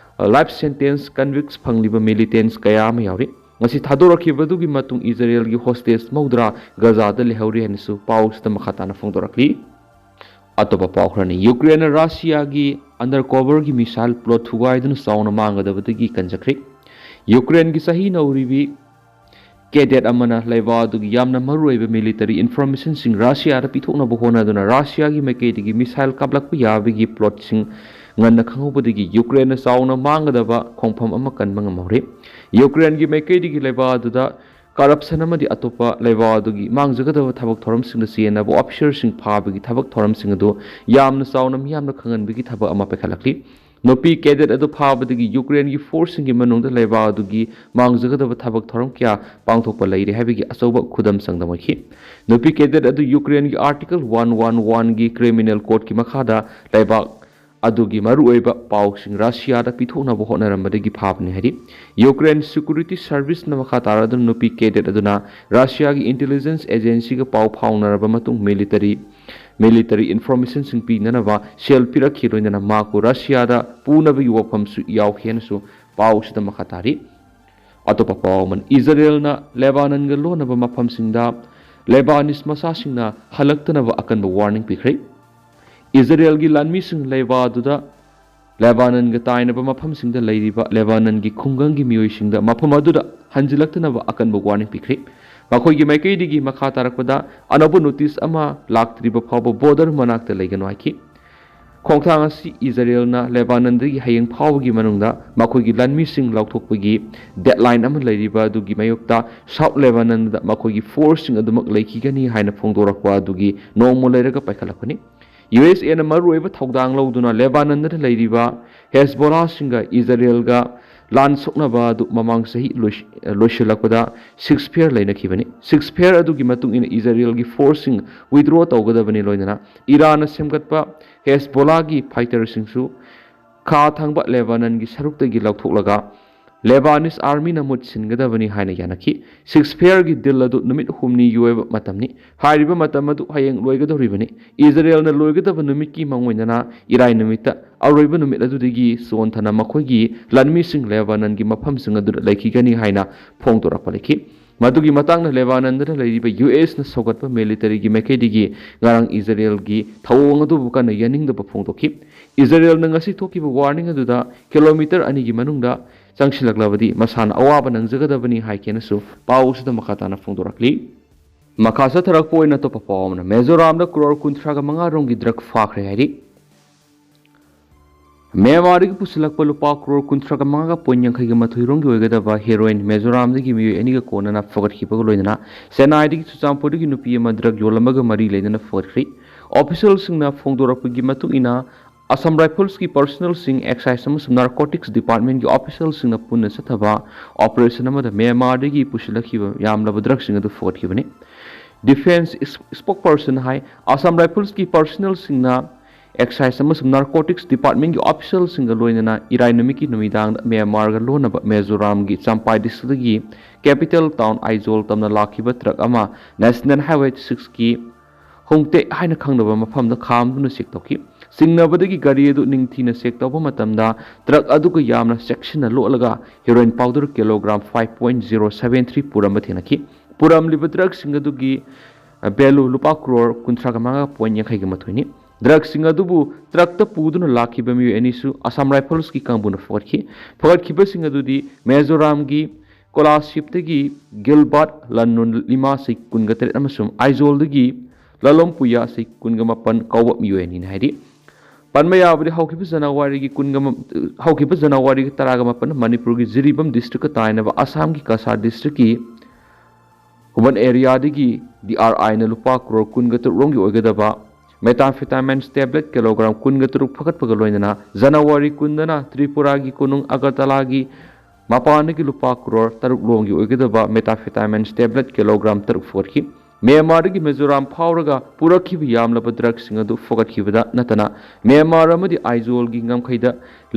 ꯂꯥꯏꯐ ꯁꯦꯟꯇꯦꯟꯁ ꯀꯟꯚꯤꯛꯁ ꯐꯪꯂꯤꯕ ꯃꯤꯂꯤꯇꯦꯟꯁ ꯀꯌꯥ ꯑꯃ ꯌꯥꯎꯔꯤ꯫ ꯃꯁꯤ ꯊꯥꯗꯣꯔꯛꯈꯤꯕꯗꯨꯒꯤ ꯃꯇꯨꯡ ꯏꯖꯔꯦꯜꯒꯤ ꯍꯣꯁꯇꯦꯖ ꯃꯧꯗ꯭ꯔꯥ ꯒꯖꯥꯗ ꯂꯩꯍꯧꯔꯤ ꯍꯥꯏꯅꯁꯨ ꯄꯥꯎꯁꯤꯗ ꯃꯈꯥ ꯇꯥꯅ ꯐꯣꯡꯗꯣꯔꯛꯂꯤ꯫ ꯑꯇꯣꯞꯄ ꯄꯥꯎ ꯈꯔꯅ ꯌꯨꯀ꯭ꯔꯦꯟꯅ ꯔꯁꯤꯌꯥꯒꯤ ꯑꯟꯗꯔ ꯀꯣꯚꯔꯒꯤ ꯃꯤꯁꯥꯏꯜ ꯄ꯭ꯂꯣꯠ ꯊꯨꯒꯥꯏꯗꯨꯅ ꯆꯥꯎꯅ ꯃꯥꯡꯒꯗꯕꯗꯒꯤ ꯀꯟꯖꯈ꯭ꯔꯦ꯫ ꯌꯨꯀ꯭ꯔꯦꯟꯒꯤ ꯆꯍꯤ ꯅꯧꯔꯤꯕꯤ ꯀꯦꯗꯦꯠ ꯑꯃꯅ ꯂꯩꯕꯥꯛ ꯑꯗꯨꯒꯤ ꯌꯥꯝꯅ ꯃꯔꯨꯑꯣꯏꯕ ꯃꯤꯂꯤꯇꯔꯤ ꯏꯟꯐꯣꯔꯃꯦꯁꯟꯁꯤꯡ ꯔꯁꯤꯌꯥꯗ ꯄꯤꯊꯣꯛꯅꯕ ꯍꯣꯠꯅꯗꯨꯅ ꯔꯁꯤꯌꯥꯒꯤ ꯃꯥꯏꯀꯩꯗꯒꯤ ꯃꯤꯁꯥꯏꯜ ꯀꯥꯞꯂꯛꯄ ꯌꯥꯕꯒꯤ ꯄ꯭ꯂꯣꯠꯁꯤꯡ ꯉꯟꯅ ꯈꯪꯍꯧꯕꯗꯒꯤ ꯌꯨꯀ꯭ꯔꯦꯟꯅ ꯆꯥꯎꯅ ꯃꯥꯡꯒꯗꯕ ꯈꯣꯡꯐꯝ ꯑꯃ ꯀꯟꯕ ꯉꯝꯍꯧꯔꯦ꯫ ꯌꯨꯀ꯭ꯔꯦꯟꯒꯤ ꯃꯥꯏꯀꯩꯗꯒꯤ ꯂꯩꯕꯥꯛ ꯑꯗꯨꯗ ꯀꯔꯞꯁꯟ ꯑꯃꯗꯤ ꯑꯇꯣꯞꯄ ꯂꯩꯕꯥꯛ ꯑꯗꯨꯒꯤ ꯃꯥꯡꯖꯒꯗꯕ ꯊꯕꯛ ꯊꯧꯔꯝꯁꯤꯡꯗ ꯆꯦꯟꯅꯕ ꯑꯣꯐꯤꯁꯔꯁꯤꯡ ꯐꯥꯕꯒꯤ ꯊꯕꯛ ꯊꯧꯔꯝꯁꯤꯡ ꯑꯗꯨ ꯌꯥꯝꯅ ꯆꯥꯎꯅ ꯃꯤꯌꯥꯝꯅ ꯈꯪꯍꯟꯕꯒꯤ ꯊꯕꯛ ꯑꯃ ꯄꯥꯏꯈꯠꯂꯛꯂꯤ꯫ ꯅꯨꯄꯤ ꯀꯦꯗꯦꯠ ꯑꯗꯨ ꯐꯥꯕꯗꯒꯤ ꯌꯨꯀ꯭ꯔꯦꯟꯒꯤ ꯐꯣꯔꯁꯁꯤꯡꯒꯤ ꯃꯅꯨꯡꯗ ꯂꯩꯕꯥꯛ ꯑꯗꯨꯒꯤ ꯃꯥꯡꯖꯒꯗꯕ ꯊꯕꯛ ꯊꯧꯔꯝ ꯀꯌꯥ ꯄꯥꯡꯊꯣꯛꯄ ꯂꯩꯔꯦ ꯍꯥꯏꯕꯒꯤ ꯑꯆꯧꯕ ꯈꯨꯗꯝ ꯆꯥꯡꯗꯝ ꯑꯣꯏꯈꯤ꯫ ꯅꯨꯄꯤ ꯀꯦꯗꯦꯠ ꯑꯗꯨ ꯌꯨꯀ꯭ꯔꯦꯟꯒꯤ ꯑꯥꯔꯇꯤꯀꯜ ꯋꯥꯟ ꯋꯥꯟ ꯋꯥꯟꯒꯤ ꯀ꯭ꯔꯤꯃꯤꯅꯦꯜ ꯀꯣꯗꯀꯤ ꯃꯈꯥꯗ ꯂꯩꯕꯥꯛ ꯑꯗꯨꯒꯤ ꯃꯔꯨꯑꯣꯏꯕ ꯄꯥꯎꯁꯤꯡ ꯔꯁꯤꯌꯥꯗ ꯄꯤꯊꯣꯛꯅꯕ ꯍꯣꯠꯅꯔꯝꯕꯗꯒꯤ ꯐꯥꯕꯅꯤ ꯍꯥꯏꯔꯤ꯫ ꯌꯨꯀ꯭ꯔꯦꯟ ꯁꯦꯀ꯭ꯌꯨꯔꯤꯇꯤ ꯁꯔꯚꯤꯁꯅ ꯃꯈꯥ ꯇꯥꯔꯗꯨꯅ ꯅꯨꯄꯤ ꯀꯦꯗꯦꯠ ꯑꯗꯨꯅ ꯔꯁꯤꯌꯥꯒꯤ ꯏꯟꯇꯦꯂꯤꯖꯦꯟꯁ ꯑꯦꯖꯦꯟꯁꯤꯒ ꯄꯥꯎ ꯐꯥꯎꯅꯔꯕ ꯃꯇꯨꯡ ꯃꯤꯂꯤꯇꯔꯤ ꯃꯤꯂꯤꯇꯔꯤ ꯏꯟꯐꯣꯔꯃꯦꯁꯟꯁꯤꯡ ꯄꯤꯅꯅꯕ ꯁꯦꯜ ꯄꯤꯔꯛꯈꯤ, ꯂꯣꯏꯅꯅ ꯃꯍꯥꯛꯄꯨ ꯔꯁꯤꯌꯥꯗ ꯄꯨꯅꯕꯒꯤ ꯋꯥꯐꯝꯁꯨ ꯌꯥꯎꯈꯤ ꯍꯥꯏꯅꯁꯨ ꯄꯥꯎꯁꯤꯗ ꯃꯈꯥ ꯇꯥꯔꯤ꯫ ꯑꯇꯣꯞꯄ ꯄꯥꯎ ꯑꯃꯅ, ꯏꯖꯔꯦꯜꯅ ꯂꯦꯕꯥꯅꯟꯒ ꯂꯣꯟꯅꯕ ꯃꯐꯝꯁꯤꯡꯗ ꯂꯦꯕꯥꯅꯤꯁ ꯃꯆꯥꯁꯤꯡꯅ ꯍꯜꯂꯛꯇꯅꯕ ꯑꯀꯟꯕ ꯋꯥꯔꯅꯤꯡ ꯄꯤꯈ꯭ꯔꯦ꯫ ꯏꯖꯔꯦꯜꯒꯤ ꯂꯥꯟꯃꯤꯁꯤꯡ ꯂꯩꯕꯥꯗꯨꯗ ꯂꯦꯕꯥꯅꯟꯒ ꯇꯥꯏꯅꯕ ꯃꯐꯝꯁꯤꯡꯗ ꯂꯩꯔꯤꯕ ꯂꯦꯕꯥꯅꯟꯒꯤ ꯈꯨꯡꯒꯪꯒꯤ ꯃꯤꯑꯣꯏꯁꯤꯡꯗ ꯃꯐꯝ ꯑꯗꯨꯗ ꯍꯟꯖꯤꯜꯂꯛꯇꯅꯕ ꯑꯀꯟꯕ ꯋꯥꯔꯅꯤꯡ ꯄꯤꯈ꯭ꯔꯦ꯫ ꯃꯈꯣꯏꯒꯤ ꯃꯥꯏꯀꯩꯗꯒꯤ ꯃꯈꯥ ꯇꯥꯔꯛꯄꯗ ꯑꯅꯧꯕ ꯅꯣꯇꯤꯁ ꯑꯃ ꯂꯥꯛꯇ꯭ꯔꯤꯕ ꯐꯥꯎꯕ ꯕꯣꯔꯗꯔ ꯃꯅꯥꯛꯇ ꯂꯩꯒꯅꯨ ꯍꯥꯏꯈꯤ꯫ ꯈꯣꯡꯊꯥꯡ ꯑꯁꯤ ꯏꯖꯔꯦꯜꯅ ꯂꯦꯕꯥꯅꯟꯗꯒꯤ ꯍꯌꯦꯡ ꯐꯥꯎꯕꯒꯤ ꯃꯅꯨꯡꯗ ꯃꯈꯣꯏꯒꯤ ꯂꯥꯟꯃꯤꯁꯤꯡ ꯂꯧꯊꯣꯛꯄꯒꯤ ꯗꯦꯗꯂꯥꯏꯟ ꯑꯃ ꯂꯩꯔꯤꯕ ꯑꯗꯨꯒꯤ ꯃꯥꯌꯣꯛꯇ ꯁꯥꯎꯠ ꯂꯦꯕꯥꯅꯟꯗ ꯃꯈꯣꯏꯒꯤ ꯐꯣꯔꯁꯁꯤꯡ ꯑꯗꯨꯃꯛ ꯂꯩꯈꯤꯒꯅꯤ ꯍꯥꯏꯅ ꯐꯣꯡꯗꯣꯔꯛꯄ ꯑꯗꯨꯒꯤ ꯅꯣꯡꯃ ꯂꯩꯔꯒ ꯄꯥꯏꯈꯠꯂꯛꯄꯅꯤ꯫ ꯌꯨ ꯑꯦꯁ ꯑꯦꯅ ꯃꯔꯨꯑꯣꯏꯕ ꯊꯧꯗꯥꯡ ꯂꯧꯗꯨꯅ ꯂꯦꯕꯥꯅꯟꯗ ꯂꯩꯔꯤꯕ ꯍꯦꯁꯕꯣꯂꯥꯁꯤꯡꯒ ꯏꯖꯔꯦꯜꯒ ꯂꯥꯟ ꯁꯣꯛꯅꯕ ꯑꯗꯨ ꯃꯃꯥꯡ ꯆꯍꯤ ꯂꯣꯏꯁꯤ-, ꯂꯣꯏꯁꯤꯜꯂꯛꯄꯗ ꯁꯤꯁꯐꯦꯌꯔ ꯂꯩꯅꯈꯤꯕꯅꯤ꯫ ꯁꯤꯁꯐꯦꯌꯔ ꯑꯗꯨꯒꯤ ꯃꯇꯨꯡ ꯏꯟꯅ ꯏꯖꯔꯦꯜꯒꯤ ꯐꯣꯔꯁꯁꯤꯡ ꯋꯤꯗ꯭ꯔꯣ ꯇꯧꯒꯗꯕꯅꯤ, ꯂꯣꯏꯅꯅ ꯏꯔꯥꯟꯅ ꯁꯦꯝꯒꯠꯄ ꯍꯦꯁꯕꯣꯂꯥꯒꯤ ꯐꯥꯏꯇꯔꯁꯤꯡꯁꯨ ꯈꯥ ꯊꯪꯕ ꯂꯦꯕꯥꯅꯟꯒꯤ ꯁꯔꯨꯛꯇꯒꯤ ꯂꯧꯊꯣꯛꯂꯒ ꯂꯦꯕꯥꯅꯤꯁ ꯑꯥꯔꯃꯤꯅ ꯃꯍꯨꯠ ꯁꯤꯟꯒꯗꯕꯅꯤ ꯍꯥꯏꯅ ꯌꯥꯅꯈꯤ꯫ ꯁꯤꯁꯐꯦꯌꯔꯒꯤ ꯗꯤꯜ ꯑꯗꯨ ꯅꯨꯃꯤꯠ ꯍꯨꯝꯅꯤꯒꯤ ꯑꯣꯏꯕ ꯃꯇꯝꯅꯤ꯫ ꯍꯥꯏꯔꯤꯕ ꯃꯇꯝ ꯑꯗꯨ ꯍꯌꯦꯡ ꯂꯣꯏꯒꯗꯧꯔꯤꯕꯅꯤ꯫ ꯏꯖꯔꯦꯜꯅ ꯂꯣꯏꯒꯗꯕ ꯅꯨꯃꯤꯠꯀꯤ ꯃꯥꯡꯑꯣꯏꯅꯅ ꯏꯔꯥꯏ ꯅꯨꯃꯤꯠꯇ, ꯑꯔꯣꯏꯕ ꯅꯨꯃꯤꯠ ꯑꯗꯨꯗꯒꯤ ꯆꯣꯟꯊꯅ ꯃꯈꯣꯏꯒꯤ ꯂꯥꯟꯃꯤꯁꯤꯡ ꯂꯦꯕꯥꯅꯟꯒꯤ ꯃꯐꯝꯁꯤꯡ ꯑꯗꯨꯗ ꯂꯩꯈꯤꯒꯅꯤ ꯍꯥꯏꯅ ꯐꯣꯡꯗꯣꯔꯛꯄ ꯂꯩꯈꯤ꯫ ꯃꯗꯨꯒꯤ ꯃꯇꯥꯡꯗ ꯂꯦꯕꯥꯅꯟꯗꯅ ꯂꯩꯔꯤꯕ ꯌꯨ ꯑꯦꯁꯅ ꯁꯧꯒꯠꯄ ꯃꯤꯂꯤꯇꯔꯤꯒꯤ ꯃꯥꯏꯀꯩꯗꯒꯤ ꯉꯔꯥꯡ ꯏꯖꯔꯦꯜꯒꯤ ꯊꯧꯑꯣꯡ ꯑꯗꯨꯕꯨ ꯀꯟꯅ ꯌꯥꯅꯤꯡꯗꯕ ꯐꯣꯡꯗꯣꯛꯈꯤ꯫ ꯏꯖꯔꯦꯜꯅ ꯉꯁꯤ ꯊꯣꯛꯈꯤꯕ ꯋꯥꯔꯅꯤꯡ ꯑꯗꯨꯗ ꯀꯤꯂꯣꯃꯤꯇꯔ ꯑꯅꯤꯒꯤ ꯃꯅꯨꯡꯗ ꯆꯪꯁꯤꯜꯂꯛꯂꯕꯗꯤ ꯃꯁꯥꯅ ꯑꯋꯥꯕ ꯅꯪꯖꯒꯗꯕꯅꯤ ꯍꯥꯏꯈꯤꯅꯁꯨ ꯄꯥꯎ ꯑꯁꯤꯗ ꯃꯈꯥ ꯇꯥꯅ ꯐꯣꯡꯗꯣꯔꯛꯂꯤ꯫ ꯃꯈꯥ ꯆꯠꯊꯔꯛꯄ ꯑꯣꯏꯅ ꯑꯇꯣꯞꯄ ꯄꯥꯎ ꯑꯃꯅ, ꯃꯤꯖꯣꯔꯥꯝꯗ ꯀ꯭ꯔꯣꯔ ꯀꯨꯟꯊ꯭ꯔꯥꯒ ꯃꯉꯥ ꯔꯣꯝꯒꯤ ꯗ꯭ꯔꯒ ꯐꯥꯈ꯭ꯔꯦ ꯍꯥꯏꯔꯤ꯫ ꯃ꯭ꯌꯥꯟꯃꯥꯔꯗꯒꯤ ꯄꯨꯁꯤꯜꯂꯛꯄ ꯂꯨꯄꯥ ꯀ꯭ꯔꯣꯔ ꯀꯨꯟꯊ꯭ꯔꯥꯒ ꯃꯉꯥꯒ ꯄꯣꯏꯟ ꯌꯥꯡꯈꯩꯒ ꯃꯥꯊꯣꯏ ꯔꯣꯝꯒꯤ ꯑꯣꯏꯒꯗꯕ ꯍꯦꯔꯣꯏꯟ ꯃꯤꯖꯣꯔꯥꯝꯗꯒꯤ ꯃꯤꯑꯣꯏ ꯑꯅꯤꯒ ꯀꯣꯟꯅꯅ ꯐꯒꯠꯈꯤꯕꯒ ꯂꯣꯏꯅꯅ ꯆꯦꯟꯅꯥꯏꯗꯒꯤ ꯆꯨꯔꯆꯥꯟꯄꯨꯔꯗꯒꯤ ꯅꯨꯄꯤ ꯑꯃ ꯗ꯭ꯔꯒ ꯌꯣꯜꯂꯝꯕꯒ ꯃꯔꯤ ꯂꯩꯅꯅ ꯐꯒꯠꯈ꯭ꯔꯤ꯫ ꯑꯣꯐꯤꯁꯤꯌꯦꯜꯁꯤꯡꯅ ꯐꯣꯡꯗꯣꯔꯛꯄꯒꯤ ꯃꯇꯨꯡ ꯏꯟꯅ, ꯑꯁꯥꯝ ꯔꯥꯏꯐꯜꯁꯀꯤ ꯄꯥꯔꯁꯅꯦꯜꯁꯤꯡ, ꯑꯦꯛꯁꯥꯏꯖ ꯑꯃꯁꯨꯡ ꯅꯥꯔꯀꯣꯇꯤꯛꯁ ꯗꯤꯄꯥꯔꯠꯃꯦꯟꯒꯤ ꯑꯣꯐꯤꯁꯤꯌꯦꯜꯁꯤꯡꯅ ꯄꯨꯟꯅ ꯆꯠꯊꯕ ꯑꯣꯄꯔꯦꯁꯟ ꯑꯃꯗ ꯃ꯭ꯌꯥꯟꯃꯥꯔꯗꯒꯤ ꯄꯨꯁꯤꯜꯂꯛꯈꯤꯕ ꯌꯥꯝꯂꯕ ꯗ꯭ꯔꯒꯁꯤꯡ ꯑꯗꯨ ꯐꯒꯠꯈꯤꯕꯅꯤ꯫ ꯗꯤꯐꯦꯟꯁ ꯏꯁ-, ꯁ꯭ꯄꯣꯛꯄꯔꯁꯟ ꯍꯥꯏ, ꯑꯁꯥꯝ ꯔꯥꯏꯐꯜꯁꯀꯤ ꯄꯥꯔꯁꯅꯦꯜꯁꯤꯡꯅ ꯑꯦꯛꯁꯥꯏꯖ ꯑꯃꯁꯨꯡ ꯅꯥꯔꯀꯣꯇꯤꯛꯁ ꯗꯤꯄꯥꯔꯠꯃꯦꯟꯒꯤ ꯑꯣꯐꯤꯁꯤꯌꯦꯜꯁꯤꯡꯒ ꯂꯣꯏꯅꯅ ꯏꯔꯥꯏ ꯅꯨꯃꯤꯠꯀꯤ ꯅꯨꯃꯤꯗꯥꯡꯗ ꯃ꯭ꯌꯥꯟꯃꯥꯔꯒ ꯂꯣꯟꯅꯕ ꯃꯤꯖꯣꯔꯥꯝꯒꯤ ꯆꯝꯄꯥꯏ ꯗꯤꯁꯇ꯭ꯔꯤꯛꯇꯒꯤ ꯀꯦꯄꯤꯇꯦꯜ ꯇꯥꯎꯟ ꯑꯥꯏꯖꯣꯜ ꯇꯝꯅ ꯂꯥꯛꯈꯤꯕ ꯇ꯭ꯔꯛ ꯑꯃ ꯅꯦꯁꯅꯦꯜ ꯍꯥꯏꯋꯦ ꯁꯤꯛꯁꯀꯤ ꯍꯣꯡꯇꯦꯛ ꯍꯥꯏꯅ ꯈꯪꯅꯕ ꯃꯐꯝꯗ ꯈꯥꯝꯗꯨꯅ ꯆꯦꯛ ꯇꯧꯈꯤ꯫ ꯆꯤꯡꯅꯕꯗꯒꯤ ꯒꯥꯔꯤ ꯑꯗꯨ ꯅꯤꯡꯊꯤꯅ ꯆꯦꯛ ꯇꯧꯕ ꯃꯇꯝꯗ ꯇ꯭ꯔꯛ ꯑꯗꯨꯒ ꯌꯥꯝꯅ ꯆꯦꯛꯁꯤꯟꯅ ꯂꯣꯠꯂꯒ heroin powder kilogram five point zero seven three ꯄꯨꯔꯝꯕ ꯊꯦꯡꯅꯈꯤ꯫ ꯄꯨꯔꯝꯂꯤꯕ ꯗ꯭ꯔꯒꯁꯤꯡ ꯑꯗꯨꯒꯤ ꯚꯦꯂꯨ ꯂꯨꯄꯥ ꯀ꯭ꯔꯣꯔ ꯀꯨꯟꯊ꯭ꯔꯥꯒ ꯃꯉꯥ ꯄꯣꯏꯟ ꯌꯥꯡꯈꯩꯒ ꯃꯥꯊꯣꯏꯅꯤ꯫ ꯗ꯭ꯔꯒꯁꯤꯡ ꯑꯗꯨꯕꯨ ꯇ꯭ꯔꯛꯇ ꯄꯨꯗꯨꯅ ꯂꯥꯛꯈꯤꯕ ꯃꯤꯑꯣꯏ ꯑꯅꯤꯁꯨ ꯑꯁꯥꯝ ꯔꯥꯏꯐꯜꯁꯀꯤ ꯀꯥꯡꯕꯨꯅ ꯐꯒꯠꯈꯤ꯫ ꯐꯒꯠꯈꯤꯕꯁꯤꯡ ꯑꯗꯨꯗꯤ ꯃꯦꯖꯣꯔꯥꯝꯒꯤ ꯀꯣꯂꯥꯁꯤꯞꯇꯒꯤ ꯒꯤꯜꯕꯥꯔꯠ ꯂꯟꯅꯨꯟ ꯂꯤꯃꯥ ꯆꯍꯤ ꯀꯨꯟꯒ ꯇꯔꯦꯠ ꯑꯃꯁꯨꯡ ꯑꯥꯏꯖꯣꯜꯗꯒꯤ ꯂꯂꯣꯝ ꯄꯨꯌꯥ ꯆꯍꯤ ꯀꯨꯟꯒ ꯃꯥꯄꯟ ꯀꯧꯕ ꯃꯤꯑꯣꯏ ꯑꯅꯤꯅꯤ ꯍꯥꯏꯔꯤ꯫ ꯄꯟꯕ ꯌꯥꯕꯗꯤ ꯍꯧꯈꯤꯕ ꯖꯅꯋꯥꯔꯤꯒꯤ ꯀꯨꯟꯒ ꯃ-, ꯍꯧꯈꯤꯕ ꯖꯅꯋꯥꯔꯤꯒꯤ ꯇꯔꯥꯒ ꯃꯥꯄꯟ ꯃꯅꯤꯄꯨꯔꯒꯤ ꯖꯤꯔꯤꯕꯥꯝ ꯗꯤꯁꯇ꯭ꯔꯤꯛꯀ ꯇꯥꯏꯅꯕ ꯑꯁꯥꯝꯒꯤ ꯀꯁꯥꯔ ꯗꯤꯁꯇ꯭ꯔꯤꯛꯀꯤ ꯍꯨꯕꯟ ꯑꯦꯔꯤꯌꯥꯗꯒꯤ ꯗꯤ ꯑꯥꯔ ꯑꯥꯏꯅ ꯂꯨꯄꯥ ꯀ꯭ꯔꯣꯔ ꯀꯨꯟꯒ ꯇꯔꯨꯛ ꯔꯣꯝꯒꯤ ꯑꯣꯏꯒꯗꯕ ꯃꯦꯇꯥꯝꯐꯦꯇꯥꯃꯤꯟꯁ ꯇꯦꯕ꯭ꯂꯦꯠ ꯀꯤꯂꯣꯒ꯭ꯔꯥꯝ ꯀꯨꯟꯒ ꯇꯔꯨꯛ ꯐꯒꯠꯄꯒ ꯂꯣꯏꯅꯅ ꯖꯅꯋꯥꯔꯤ ꯀꯨꯟꯗꯅ ꯇ꯭ꯔꯤꯄꯨꯔꯥꯒꯤ ꯀꯣꯅꯨꯡ ꯑꯒꯔꯇꯂꯥꯒꯤ ꯃꯄꯥꯟꯗꯒꯤ ꯂꯨꯄꯥ ꯀ꯭ꯔꯣꯔ ꯇꯔꯨꯛ ꯂꯣꯝꯒꯤ ꯑꯣꯏꯒꯗꯕ ꯃꯦꯇꯥꯝꯐꯦꯇꯥꯃꯤꯟꯁ ꯇꯦꯕ꯭ꯂꯦꯠ ꯀꯤꯂꯣꯒ꯭ꯔꯥꯝ ꯇꯔꯨꯛ ꯐꯒꯠꯈꯤ꯫ ꯃ꯭ꯌꯥꯟꯃꯥꯔꯗꯒꯤ ꯃꯤꯖꯣꯔꯥꯝ ꯐꯥꯎꯔꯒ ꯄꯨꯔꯛꯈꯤꯕ ꯌꯥꯝꯂꯕ ꯗ꯭ꯔꯒꯁꯤꯡ ꯑꯗꯨ ꯐꯒꯠꯈꯤꯕꯗ ꯅꯠꯇꯅ ꯃ꯭ꯌꯥꯟꯃꯥꯔ ꯑꯃꯗꯤ ꯑꯥꯏꯖꯣꯜꯒꯤ ꯉꯝꯈꯩꯗ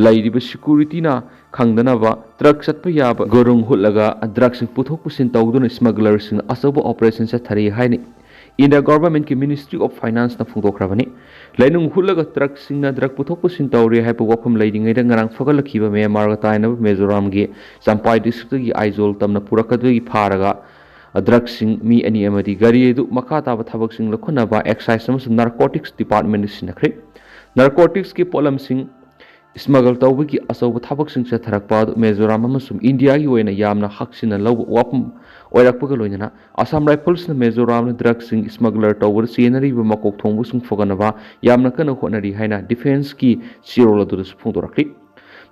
ꯂꯩꯔꯤꯕ ꯁꯦꯀ꯭ꯌꯨꯔꯤꯇꯤꯅ ꯈꯪꯗꯅꯕ ꯇ꯭ꯔꯛ ꯆꯠꯄ ꯌꯥꯕ ꯒꯣꯔꯨꯡ ꯍꯨꯠꯂꯒ ꯗ꯭ꯔꯒꯁꯤꯡ ꯄꯨꯊꯣꯛ ꯄꯨꯁꯤꯟ ꯇꯧꯗꯨꯅ ꯁ꯭ꯃꯒꯂꯔꯁꯤꯡꯅ ꯑꯆꯧꯕ ꯑꯣꯄꯔꯦꯁꯟ ꯆꯠꯊꯔꯤ ꯍꯥꯏꯅ ꯏꯟꯗꯤꯌꯥ ꯒꯣꯚꯔꯟꯃꯦꯟꯠꯀꯤ ꯃꯤꯅꯤꯁꯇ꯭ꯔꯤ ꯑꯣꯐ ꯐꯥꯏꯅꯥꯟꯁꯅ ꯐꯣꯡꯗꯣꯛꯈ꯭ꯔꯕꯅꯤ꯫ ꯂꯩꯅꯨꯡ ꯍꯨꯠꯂꯒ ꯇ꯭ꯔꯛꯁꯤꯡꯅ ꯗ꯭ꯔꯒ ꯄꯨꯊꯣꯛ ꯄꯨꯁꯤꯟ ꯇꯧꯔꯤ ꯍꯥꯏꯕ ꯋꯥꯐꯝ ꯂꯩꯔꯤꯉꯩꯗ ꯉꯔꯥꯡ ꯐꯒꯠꯂꯛꯈꯤꯕ ꯃ꯭ꯌꯥꯟꯃꯥꯔꯒ ꯇꯥꯏꯅꯕ ꯃꯤꯖꯣꯔꯥꯝꯒꯤ ꯆꯝꯄꯥꯏ ꯗꯤꯁꯇ꯭ꯔꯤꯛꯇꯒꯤ ꯑꯥꯏꯖꯣꯜ ꯇꯝꯅ ꯄꯨꯔꯛꯀꯗꯕꯒꯤ ꯐꯥꯔꯒ ꯗ꯭ꯔꯒꯁꯤꯡ ꯃꯤ ꯑꯅꯤ ꯑꯃꯗꯤ ꯒꯥꯔꯤ ꯑꯗꯨ ꯃꯈꯥ ꯇꯥꯕ ꯊꯕꯛꯁꯤꯡ ꯂꯧꯈꯠꯅꯕ ꯑꯦꯛꯁꯥꯏꯖ ꯑꯃꯁꯨꯡ ꯅꯥꯔꯀꯣꯇꯤꯛꯁ ꯗꯤꯄꯥꯔꯠꯃꯦꯟꯠꯅ ꯁꯤꯟꯅꯈ꯭ꯔꯦ꯫ ꯅꯥꯔꯀꯣꯇꯤꯛꯁꯀꯤ ꯄꯣꯠꯂꯝꯁꯤꯡ ꯁ꯭ꯃꯒꯜ ꯇꯧꯕꯒꯤ ꯑꯆꯧꯕ ꯊꯕꯛꯁꯤꯡ ꯆꯠꯊꯔꯛꯄ ꯑꯗꯨ ꯃꯤꯖꯣꯔꯥꯝ ꯑꯃꯁꯨꯡ ꯏꯟꯗꯤꯌꯥꯒꯤ ꯑꯣꯏꯅ ꯌꯥꯝꯅ ꯍꯛꯆꯤꯟꯅ ꯂꯧꯕ ꯋꯥꯐꯝ ꯑꯣꯏꯔꯛꯄꯒ ꯂꯣꯏꯅꯅ ꯑꯁꯥꯝ ꯔꯥꯏꯐꯜꯁꯅ ꯃꯤꯖꯣꯔꯥꯝꯗ ꯗ꯭ꯔꯒꯁꯤꯡ ꯁ꯭ꯃꯒꯂꯔ ꯇꯧꯕꯗ ꯆꯦꯟꯅꯔꯤꯕ ꯃꯀꯣꯛ ꯊꯣꯡꯕꯁꯤꯡ ꯐꯒꯠꯅꯕ ꯌꯥꯝꯅ ꯀꯟꯅ ꯍꯣꯠꯅꯔꯤ ꯍꯥꯏꯅ ꯗꯤꯐꯦꯟꯁꯀꯤ ꯆꯦꯔꯣꯜ ꯑꯗꯨꯗꯁꯨ ꯐꯣꯡꯗꯣꯔꯛꯂꯤ꯫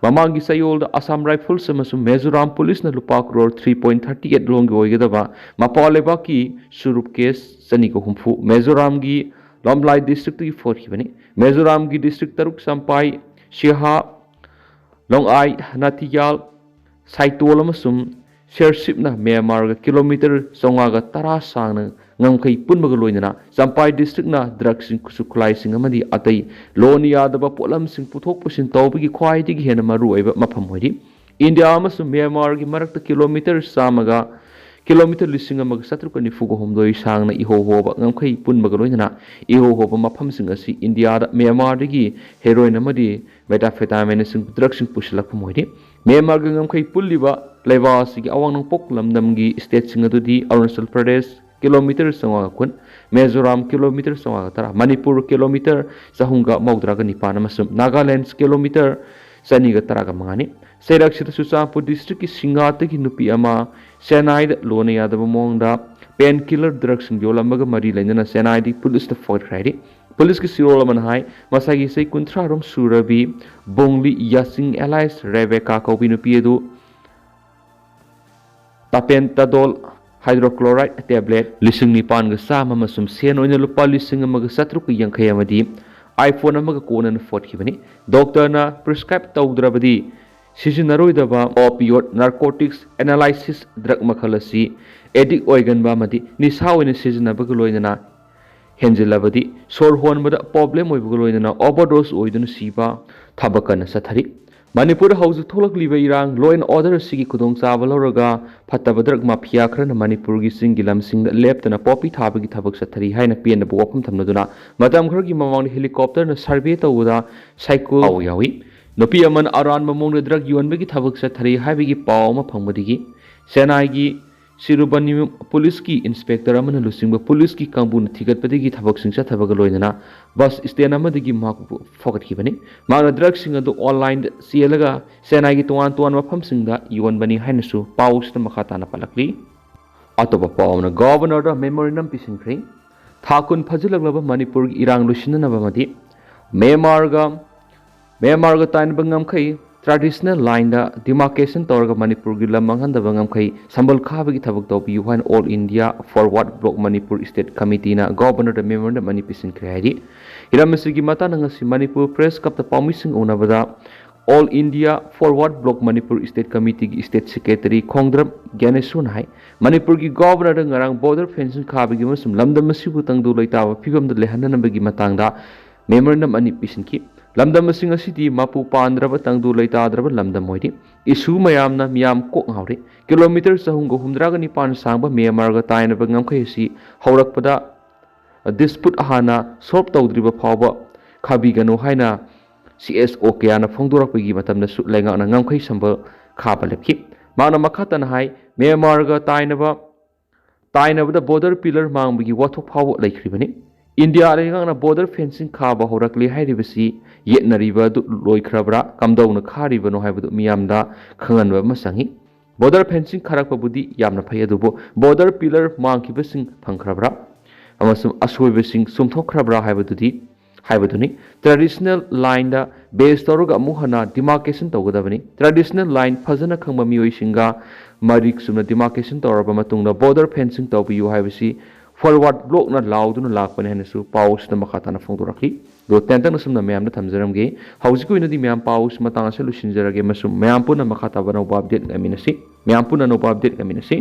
ꯃꯃꯥꯡꯒꯤ ꯆꯌꯣꯜꯗ ꯑꯁꯥꯝ ꯔꯥꯏꯐꯜꯁ ꯑꯃꯁꯨꯡ ꯃꯤꯖꯣꯔꯥꯝ ꯄꯨꯂꯤꯁꯅ ꯂꯨꯄꯥ crore three point thirty eight ꯂꯣꯝꯒꯤ ꯑꯣꯏꯒꯗꯕ ꯃꯄꯥꯟ ꯂꯩꯕꯥꯛꯀꯤ ꯆꯨꯔꯨꯞ ꯀꯦꯁ ꯆꯅꯤꯒ ꯍꯨꯝꯐꯨ ꯃꯤꯖꯣꯔꯥꯝꯒꯤ ꯂꯝꯂꯥꯏ ꯗꯤꯁꯇ꯭ꯔꯤꯛꯇꯒꯤ ꯐꯒꯠꯈꯤꯕꯅꯤ꯫ ꯃꯤꯖꯣꯔꯥꯝꯒꯤ ꯗꯤꯁꯇ꯭ꯔꯤꯛ ꯇꯔꯨꯛ ꯆꯝꯄꯥꯏ, ꯁꯤꯍꯥ, ꯂꯣꯡꯑꯥꯏ, ꯅꯥꯊꯤꯌꯥꯜ, ꯁꯥꯏꯇꯣꯜ ꯑꯃꯁꯨꯡ ꯁꯦꯔꯁꯤꯞꯅ ꯃ꯭ꯌꯥꯟꯃꯥꯔꯒ ꯀꯤꯂꯣꯃꯤꯇꯔ ꯆꯥꯝꯃꯉꯥꯒ ꯇꯔꯥ ꯁꯥꯡꯅ ꯉꯝꯈꯩ ꯄꯨꯟꯕꯒ ꯂꯣꯏꯅꯅ ꯆꯝꯄꯥꯏ ꯗꯤꯁꯇ꯭ꯔꯤꯛꯅ ꯗ꯭ꯔꯒꯁꯤꯡ, ꯈꯨꯠꯁꯨ ꯈꯨꯠꯂꯥꯏꯁꯤꯡ ꯑꯃꯗꯤ ꯑꯇꯩ ꯂꯣꯟ ꯌꯥꯗꯕ ꯄꯣꯠꯂꯝꯁꯤꯡ ꯄꯨꯊꯣꯛ ꯄꯨꯁꯤꯟ ꯇꯧꯕꯒꯤ ꯈ꯭ꯋꯥꯏꯗꯒꯤ ꯍꯦꯟꯅ ꯃꯔꯨꯑꯣꯏꯕ ꯃꯐꯝ ꯑꯣꯏꯔꯤ꯫ ꯏꯟꯗꯤꯌꯥ ꯑꯃꯁꯨꯡ ꯃ꯭ꯌꯥꯟꯃꯥꯔꯒꯤ ꯃꯔꯛꯇ ꯀꯤꯂꯣꯃꯤꯇꯔ ꯆꯥꯝꯃꯒ ꯀꯤꯂꯣꯃꯤꯇꯔ ꯂꯤꯁꯤꯡ ꯑꯃꯒ ꯆꯥꯇ꯭ꯔꯨꯛꯀ ꯅꯤꯐꯨꯒ ꯍꯨꯝꯗꯣꯏ ꯁꯥꯡꯅ ꯏꯍꯣ ꯍꯣꯕ ꯉꯝꯈꯩ ꯄꯨꯟꯕꯒ ꯂꯣꯏꯅꯅ ꯏꯍꯣ ꯍꯣꯕ ꯃꯐꯝꯁꯤꯡ ꯑꯁꯤ ꯏꯟꯗꯤꯌꯥꯗ ꯃ꯭ꯌꯥꯟꯃꯥꯔꯗꯒꯤ ꯍꯦꯔꯣꯏꯟ ꯑꯃꯗꯤ ꯃꯦꯊꯥꯝꯐꯦꯇꯥꯃꯤꯟꯅꯆꯤꯡꯕ ꯗ꯭ꯔꯒꯁꯤꯡ ꯄꯨꯁꯤꯜꯂꯛꯄ ꯃꯣꯏꯗꯤ ꯃ꯭ꯌꯥꯟꯃꯥꯔꯒ ꯉꯝꯈꯩ ꯄꯨꯜꯂꯤꯕ ꯂꯩꯕꯥꯛ ꯑꯁꯤꯒꯤ ꯑꯋꯥꯡ ꯅꯣꯡꯄꯣꯛ ꯂꯝꯗꯝꯒꯤ ꯁ꯭ꯇꯦꯠꯁꯤꯡ ꯑꯗꯨꯗꯤ ꯑꯔꯨꯅꯥꯆꯜ ꯄ꯭ꯔꯗꯦꯁ ꯀꯤꯂꯣꯃꯤꯇꯔ ꯆꯥꯝꯃꯉꯥꯒ ꯀꯨꯟ, ꯃꯤꯖꯣꯔꯥꯝ ꯀꯤꯂꯣꯃꯤꯇꯔ ꯆꯥꯝꯃꯉꯥꯒ ꯇꯔꯥ, ꯃꯅꯤꯄꯨꯔ ꯀꯤꯂꯣꯃꯤꯇꯔ ꯆꯍꯨꯝꯒ ꯃꯧꯗ꯭ꯔꯥꯒ ꯅꯤꯄꯥꯟ ꯑꯃꯁꯨꯡ ꯅꯥꯒꯥꯂꯦꯟꯗ ꯀꯤꯂꯣꯃꯤꯇꯔ ꯆꯅꯤꯒ ꯇꯔꯥꯒ ꯃꯉꯥꯅꯤ꯫ ꯆꯩꯔꯛꯁꯤꯗ ꯆꯨꯔꯆꯥꯟꯄꯨꯔ ꯗꯤꯁꯇ꯭ꯔꯤꯛꯀꯤ ꯁꯤꯡꯉꯥꯠꯇꯒꯤ ꯅꯨꯄꯤ ꯑꯃ ꯆꯦꯟꯅꯥꯏꯗ ꯂꯣꯟꯅ ꯌꯥꯗꯕ ꯃꯑꯣꯡꯗ ꯄꯦꯟ ꯀꯤꯂꯔ ꯗ꯭ꯔꯒꯁꯤꯡ ꯌꯣꯜꯂꯝꯕꯒ ꯃꯔꯤ ꯂꯩꯅꯅ ꯆꯦꯟꯅꯥꯏꯗꯒꯤ ꯄꯨꯂꯤꯁꯇ ꯐꯥꯒꯠꯈ꯭ꯔꯦ ꯍꯥꯏꯔꯤ꯫ ꯄꯨꯂꯤꯁꯀꯤ ꯁꯤꯔꯣꯜ ꯑꯃꯅ ꯍꯥꯏ, ꯃꯁꯥꯒꯤ ꯆꯍꯤ ꯀꯨꯟꯊ꯭ꯔꯥ ꯔꯣꯝ ꯁꯨꯔꯕꯤ ꯕꯣꯡꯂꯤ ꯌꯥꯁꯤꯡ ꯑꯦꯂꯥꯏꯁ ꯔꯦꯕꯦꯀꯥ ꯀꯧꯕꯤ ꯅꯨꯄꯤ ꯑꯗꯨ ꯇꯥꯄꯦꯟꯇꯥꯗꯣꯜ ꯍꯥꯏꯗ꯭ꯔꯣꯀ꯭ꯂꯣꯔꯥꯏꯗ ꯇꯦꯕ꯭ꯂꯦꯠ ꯂꯤꯁꯤꯡ ꯅꯤꯄꯥꯟꯒ ꯆꯥꯝꯃ ꯑꯃꯁꯨꯡ ꯁꯦꯟ ꯑꯣꯏꯅ ꯂꯨꯄꯥ ꯂꯤꯁꯤꯡ ꯑꯃꯒ ꯆꯥꯇ꯭ꯔꯨꯛꯀ ꯌꯥꯡꯈꯩ ꯑꯃꯗꯤ ꯑꯥꯏꯐꯣꯟ ꯑꯃꯒ ꯀꯣꯟꯅꯅ ꯐꯣꯠꯈꯤꯕꯅꯤ꯫ ꯗꯣꯛꯇꯔꯅ ꯄ꯭ꯔꯤꯁꯀ꯭ꯔꯥꯏꯕ ꯇꯧꯗ꯭ꯔꯕꯗꯤ ꯁꯤꯖꯤꯟꯅꯔꯣꯏꯗꯕ ꯑꯣꯄꯤꯌꯣꯏꯗ ꯅꯥꯔꯀꯣꯇꯤꯛꯁ ꯑꯦꯅꯥꯂꯥꯏꯁꯤꯁ ꯗ꯭ꯔꯒ ꯃꯈꯜ ꯑꯁꯤ ꯑꯦꯗꯤꯛ ꯑꯣꯏꯒꯟꯕ ꯑꯃꯗꯤ ꯅꯤꯁꯥ ꯑꯣꯏꯅ ꯁꯤꯖꯤꯟꯅꯕꯒ ꯂꯣꯏꯅꯅ ꯍꯦꯟꯖꯤꯜꯂꯕꯗꯤ ꯁꯣꯔ ꯍꯣꯟꯕꯗ ꯄ꯭ꯔꯣꯕ꯭ꯂꯦꯝ ꯑꯣꯏꯕꯒ ꯂꯣꯏꯅꯅ ꯑꯣꯚꯔꯗꯣꯁ ꯑꯣꯏꯗꯨꯅ ꯁꯤꯕ ꯊꯕꯛ ꯀꯟꯅ ꯆꯠꯊꯔꯤ꯫ ꯃꯅꯤꯄꯨꯔꯗ ꯍꯧꯖꯤꯛ ꯊꯣꯛꯂꯛꯂꯤꯕ ꯏꯔꯥꯡ law and order ꯑꯁꯤꯒꯤ ꯈꯨꯗꯣꯡꯆꯥꯕ ꯂꯧꯔꯒ ꯐꯠꯇꯕ ꯗ꯭ꯔꯒ ꯃꯥꯐꯤꯌꯥ ꯈꯔꯅ ꯃꯅꯤꯄꯨꯔꯒꯤ ꯆꯤꯡꯒꯤ ꯂꯝꯁꯤꯡꯗ ꯂꯦꯞꯇꯅ ꯄꯣꯄꯤ ꯊꯥꯕꯒꯤ ꯊꯕꯛ ꯆꯠꯊꯔꯤ ꯍꯥꯏꯅ ꯄꯦꯟꯗꯕ ꯋꯥꯐꯝ ꯊꯝꯅꯗꯨꯅ ꯃꯇꯝ ꯈꯔꯒꯤ ꯃꯃꯥꯡꯗ ꯍꯦꯂꯤꯀꯣꯞꯇꯔꯅ ꯁꯔꯚꯦ ꯇꯧꯕꯗ ꯁꯥꯏꯀꯣ ꯄꯥꯎ ꯌꯥꯎꯏ꯫ ꯅꯨꯄꯤ ꯑꯃꯅ ꯑꯔꯥꯟꯕ ꯃꯑꯣꯡꯗ ꯗ꯭ꯔꯒ ꯌꯣꯟꯕꯒꯤ ꯊꯕꯛ ꯆꯠꯊꯔꯤ ꯍꯥꯏꯕꯒꯤ ꯄꯥꯎ ꯑꯃ ꯐꯪꯕꯗꯒꯤ ꯆꯦꯟꯅꯥꯏꯒꯤ ꯁꯤꯔꯨꯕꯅꯤꯌꯨꯝ ꯄꯨꯂꯤꯁꯀꯤ ꯏꯟꯁꯄꯦꯛꯇꯔ ꯑꯃꯅ ꯂꯨꯆꯤꯡꯕ ꯄꯨꯂꯤꯁꯀꯤ ꯀꯥꯡꯕꯨꯅ ꯊꯤꯒꯠꯄꯗꯒꯤ ꯊꯕꯛꯁꯤꯡ ꯆꯠꯊꯕꯒ ꯂꯣꯏꯅꯅ ꯕꯁ ꯁ꯭ꯇꯦꯟ ꯑꯃꯗꯒꯤ ꯃꯍꯥꯛꯄꯨ ꯐꯥꯒꯠꯈꯤꯕꯅꯤ꯫ ꯃꯍꯥꯛꯅ ꯗ꯭ꯔꯒꯁꯤꯡ ꯑꯗꯨ ꯑꯣꯟꯂꯥꯏꯟꯗ ꯆꯦꯜꯂꯒ ꯆꯦꯟꯅꯥꯏꯒꯤ ꯇꯣꯉꯥꯟ ꯇꯣꯉꯥꯟꯕ ꯃꯐꯝꯁꯤꯡꯗ ꯌꯣꯟꯕꯅꯤ ꯍꯥꯏꯅꯁꯨ ꯄꯥꯎꯁꯤꯗ ꯃꯈꯥ ꯇꯥꯅ ꯄꯜꯂꯛꯂꯤ꯫ ꯑꯇꯣꯞꯄ ꯄꯥꯎ ꯑꯃꯅ ꯒꯣꯕꯔꯅꯔꯗ ꯃꯦꯃꯣꯔꯦꯟꯗꯝ ꯄꯤꯁꯤꯟꯈ꯭ꯔꯦ꯫ ꯊꯥ ꯀꯨꯟ ꯐꯥꯖꯤꯜꯂꯛꯂꯕ ꯃꯅꯤꯄꯨꯔꯒꯤ ꯏꯔꯥꯡ ꯂꯣꯏꯁꯤꯟꯅꯅꯕ ꯑꯃꯗꯤ ꯃ꯭ꯌꯥꯟꯃꯥꯔꯒ ꯃ꯭ꯌꯥꯟꯃꯥꯔꯒ ꯇꯥꯏꯅꯕ ꯉꯝꯈꯩ ꯇ꯭ꯔꯦꯗꯤꯁꯅꯦꯜ ꯂꯥꯏꯟꯗ ꯗꯤꯃꯥꯔꯀꯦꯁꯟ ꯇꯧꯔꯒ ꯃꯅꯤꯄꯨꯔꯒꯤ ꯂꯝ ꯃꯥꯡꯍꯟꯗꯕ ꯉꯝꯈꯩ ꯁꯝꯕꯜ ꯈꯥꯕꯒꯤ ꯊꯕꯛ ꯇꯧꯕꯤꯌꯨ ꯍꯥꯏꯅ all India forward bloc Manipur state ꯀꯃꯤꯇꯤꯅ ꯒꯣꯕꯔꯅꯔꯗ ꯃꯦꯃꯣꯔꯦꯟꯗꯝ ꯑꯅꯤ ꯄꯤꯁꯤꯟꯈ꯭ꯔꯦ ꯍꯥꯏꯔꯤ꯫ ꯍꯤꯔꯝ ꯑꯁꯤꯒꯤ ꯃꯇꯥꯡꯗ ꯉꯁꯤ ꯃꯅꯤꯄꯨꯔ ꯄ꯭ꯔꯦꯁ ꯀ꯭ꯂꯕꯇ ꯄꯥꯎꯃꯤꯁꯤꯡ ꯎꯅꯕꯗ all India forward bloc Manipur state ꯀꯃꯤꯇꯤꯒꯤ ꯁ꯭ꯇꯦꯠ ꯁꯦꯀ꯭ꯔꯦꯇꯔꯤ ꯈꯣꯡꯗ꯭ꯔꯝ ꯒ꯭ꯌꯥꯅꯦꯁꯣꯔꯅ ꯍꯥꯏ, ꯃꯅꯤꯄꯨꯔꯒꯤ ꯒꯣꯕꯔꯅꯔꯗ ꯉꯔꯥꯡ ꯕꯣꯔꯗꯔ ꯐꯦꯟꯁꯤꯡ ꯈꯥꯕꯒꯤ ꯑꯃꯁꯨꯡ ꯂꯝꯗꯝ ꯑꯁꯤꯕꯨ ꯇꯪꯗꯨ ꯂꯩꯇꯥꯕ ꯐꯤꯕꯝꯗ ꯂꯩꯍꯟꯅꯅꯕꯒꯤ ꯃꯇꯥꯡꯗ ꯃꯦꯃꯣꯔꯦꯟꯗꯝ ꯑꯅꯤ ꯄꯤꯁꯤꯟꯈꯤ꯫ ꯂꯝꯗꯝꯁꯤꯡ ꯑꯁꯤꯗꯤ ꯃꯄꯨ ꯄꯥꯟꯗ꯭ꯔꯕ, ꯇꯪꯗꯨ ꯂꯩꯇꯥꯗ꯭ꯔꯕ ꯂꯝꯗꯝ ꯑꯣꯏꯔꯤ꯫ ꯏꯁꯨ ꯃꯌꯥꯝꯅ ꯃꯤꯌꯥꯝ ꯀꯣꯛ ꯉꯥꯎꯔꯤ꯫ ꯀꯤꯂꯣꯃꯤꯇꯔ ꯆꯍꯨꯝꯒ ꯍꯨꯝꯗ꯭ꯔꯥꯒ ꯅꯤꯄꯥꯟ ꯁꯥꯡꯕ ꯃ꯭ꯌꯥꯟꯃꯥꯔꯒ ꯇꯥꯏꯅꯕ ꯉꯝꯈꯩ ꯑꯁꯤ ꯍꯧꯔꯛꯄꯗ dispute ꯍꯥꯟꯅ solve ꯇꯧꯗ꯭ꯔꯤꯕ ꯐꯥꯎꯕ ꯈꯥꯕꯤꯒꯅꯨ ꯍꯥꯏꯅ C S O ꯀꯌꯥꯅ ꯐꯣꯡꯗꯣꯔꯛꯄꯒꯤ ꯃꯇꯝꯗꯁꯨ ꯂꯩꯉꯥꯛꯅ ꯉꯝꯈꯩ ꯁꯝꯕ ꯈꯥꯕ ꯂꯦꯞꯈꯤ꯫ ꯃꯍꯥꯛꯅ ꯃꯈꯥ ꯇꯥꯅ ꯍꯥꯏ, ꯃ꯭ꯌꯥꯟꯃꯥꯔꯒ ꯇꯥꯏꯅꯕ ꯇꯥꯏꯅꯕꯗ border pillar ꯃꯥꯡꯕꯒꯤ ꯋꯥꯊꯣꯛ ꯐꯥꯎꯕ ꯂꯩꯈ꯭ꯔꯤꯕꯅꯤ꯫ ꯏꯟꯗꯤꯌꯥ ꯂꯩꯉꯥꯛꯅ border fencing ꯈꯥꯕ ꯍꯧꯔꯛꯂꯦ ꯍꯥꯏꯔꯤꯕꯁꯤ ꯌꯦꯠꯅꯔꯤꯕ ꯑꯗꯨ ꯂꯣꯏꯈ꯭ꯔꯕ꯭ꯔꯥ, ꯀꯝꯗꯧꯅ ꯈꯥꯔꯤꯕꯅꯣ ꯍꯥꯏꯕꯗꯨ ꯃꯤꯌꯥꯝꯗ ꯈꯪꯍꯟꯕ ꯑꯃ ꯆꯪꯏ꯫ Border fencing ꯈꯥꯔꯛꯄꯕꯨꯗꯤ ꯌꯥꯝꯅ ꯐꯩ, ꯑꯗꯨꯕꯨ border pillar ꯃꯥꯡꯈꯤꯕꯁꯤꯡ ꯐꯪꯈ꯭ꯔꯕ꯭ꯔꯥ ꯑꯃꯁꯨꯡ ꯑꯁꯣꯏꯕꯁꯤꯡ ꯆꯨꯝꯊꯣꯛꯈ꯭ꯔꯕ꯭ꯔꯥ ꯍꯥꯏꯕꯗꯨꯗꯤ ꯍꯥꯏꯕꯗꯨꯅꯤ꯫ Traditional lineꯗ base ꯇꯧꯔꯒ ꯑꯃꯨꯛ ꯍꯟꯅ demarcation ꯇꯧꯒꯗꯕꯅꯤ꯫ Traditional line ꯐꯖꯅ ꯈꯪꯕ ꯃꯤꯑꯣꯏꯁꯤꯡꯒ ꯃꯔꯤꯛ ꯆꯨꯝꯅ demarcation ꯇꯧꯔꯕ ꯃꯇꯨꯡꯗ border fencing ꯇꯧꯕꯤꯌꯨ ꯍꯥꯏꯕꯁꯤ forward blockꯅ ꯂꯥꯎꯗꯨꯅ ꯂꯥꯛꯄꯅꯤ ꯍꯥꯏꯅꯁꯨ ꯄꯥꯎꯁꯤꯗ ꯃꯈꯥ ꯇꯥꯅ ꯐꯣꯡꯗꯣꯔꯛꯂꯤ꯫ ꯑꯗꯣ ꯇꯦꯟꯇꯛꯅ ꯁꯨꯝꯅ ꯃꯌꯥꯝꯗ ꯊꯝꯖꯔꯝꯒꯦ꯫ ꯍꯧꯖꯤꯛꯀꯤ ꯑꯣꯏꯅꯗꯤ ꯃꯌꯥꯝ ꯄꯥꯎꯁꯤ ꯃꯇꯥꯡ ꯑꯁꯤꯗ ꯂꯣꯏꯁꯤꯟꯖꯔꯒꯦ ꯑꯃꯁꯨꯡ ꯃꯌꯥꯝ ꯄꯨꯟꯅ ꯃꯈꯥ ꯇꯥꯕ ꯑꯅꯧꯕ update ꯉꯥꯏꯃꯤꯟꯅꯁꯤ꯫ ꯃꯌꯥꯝ ꯄꯨꯟꯅ ꯑꯅꯧꯕ update ꯉꯥꯏꯃꯤꯟꯅꯁꯤ꯫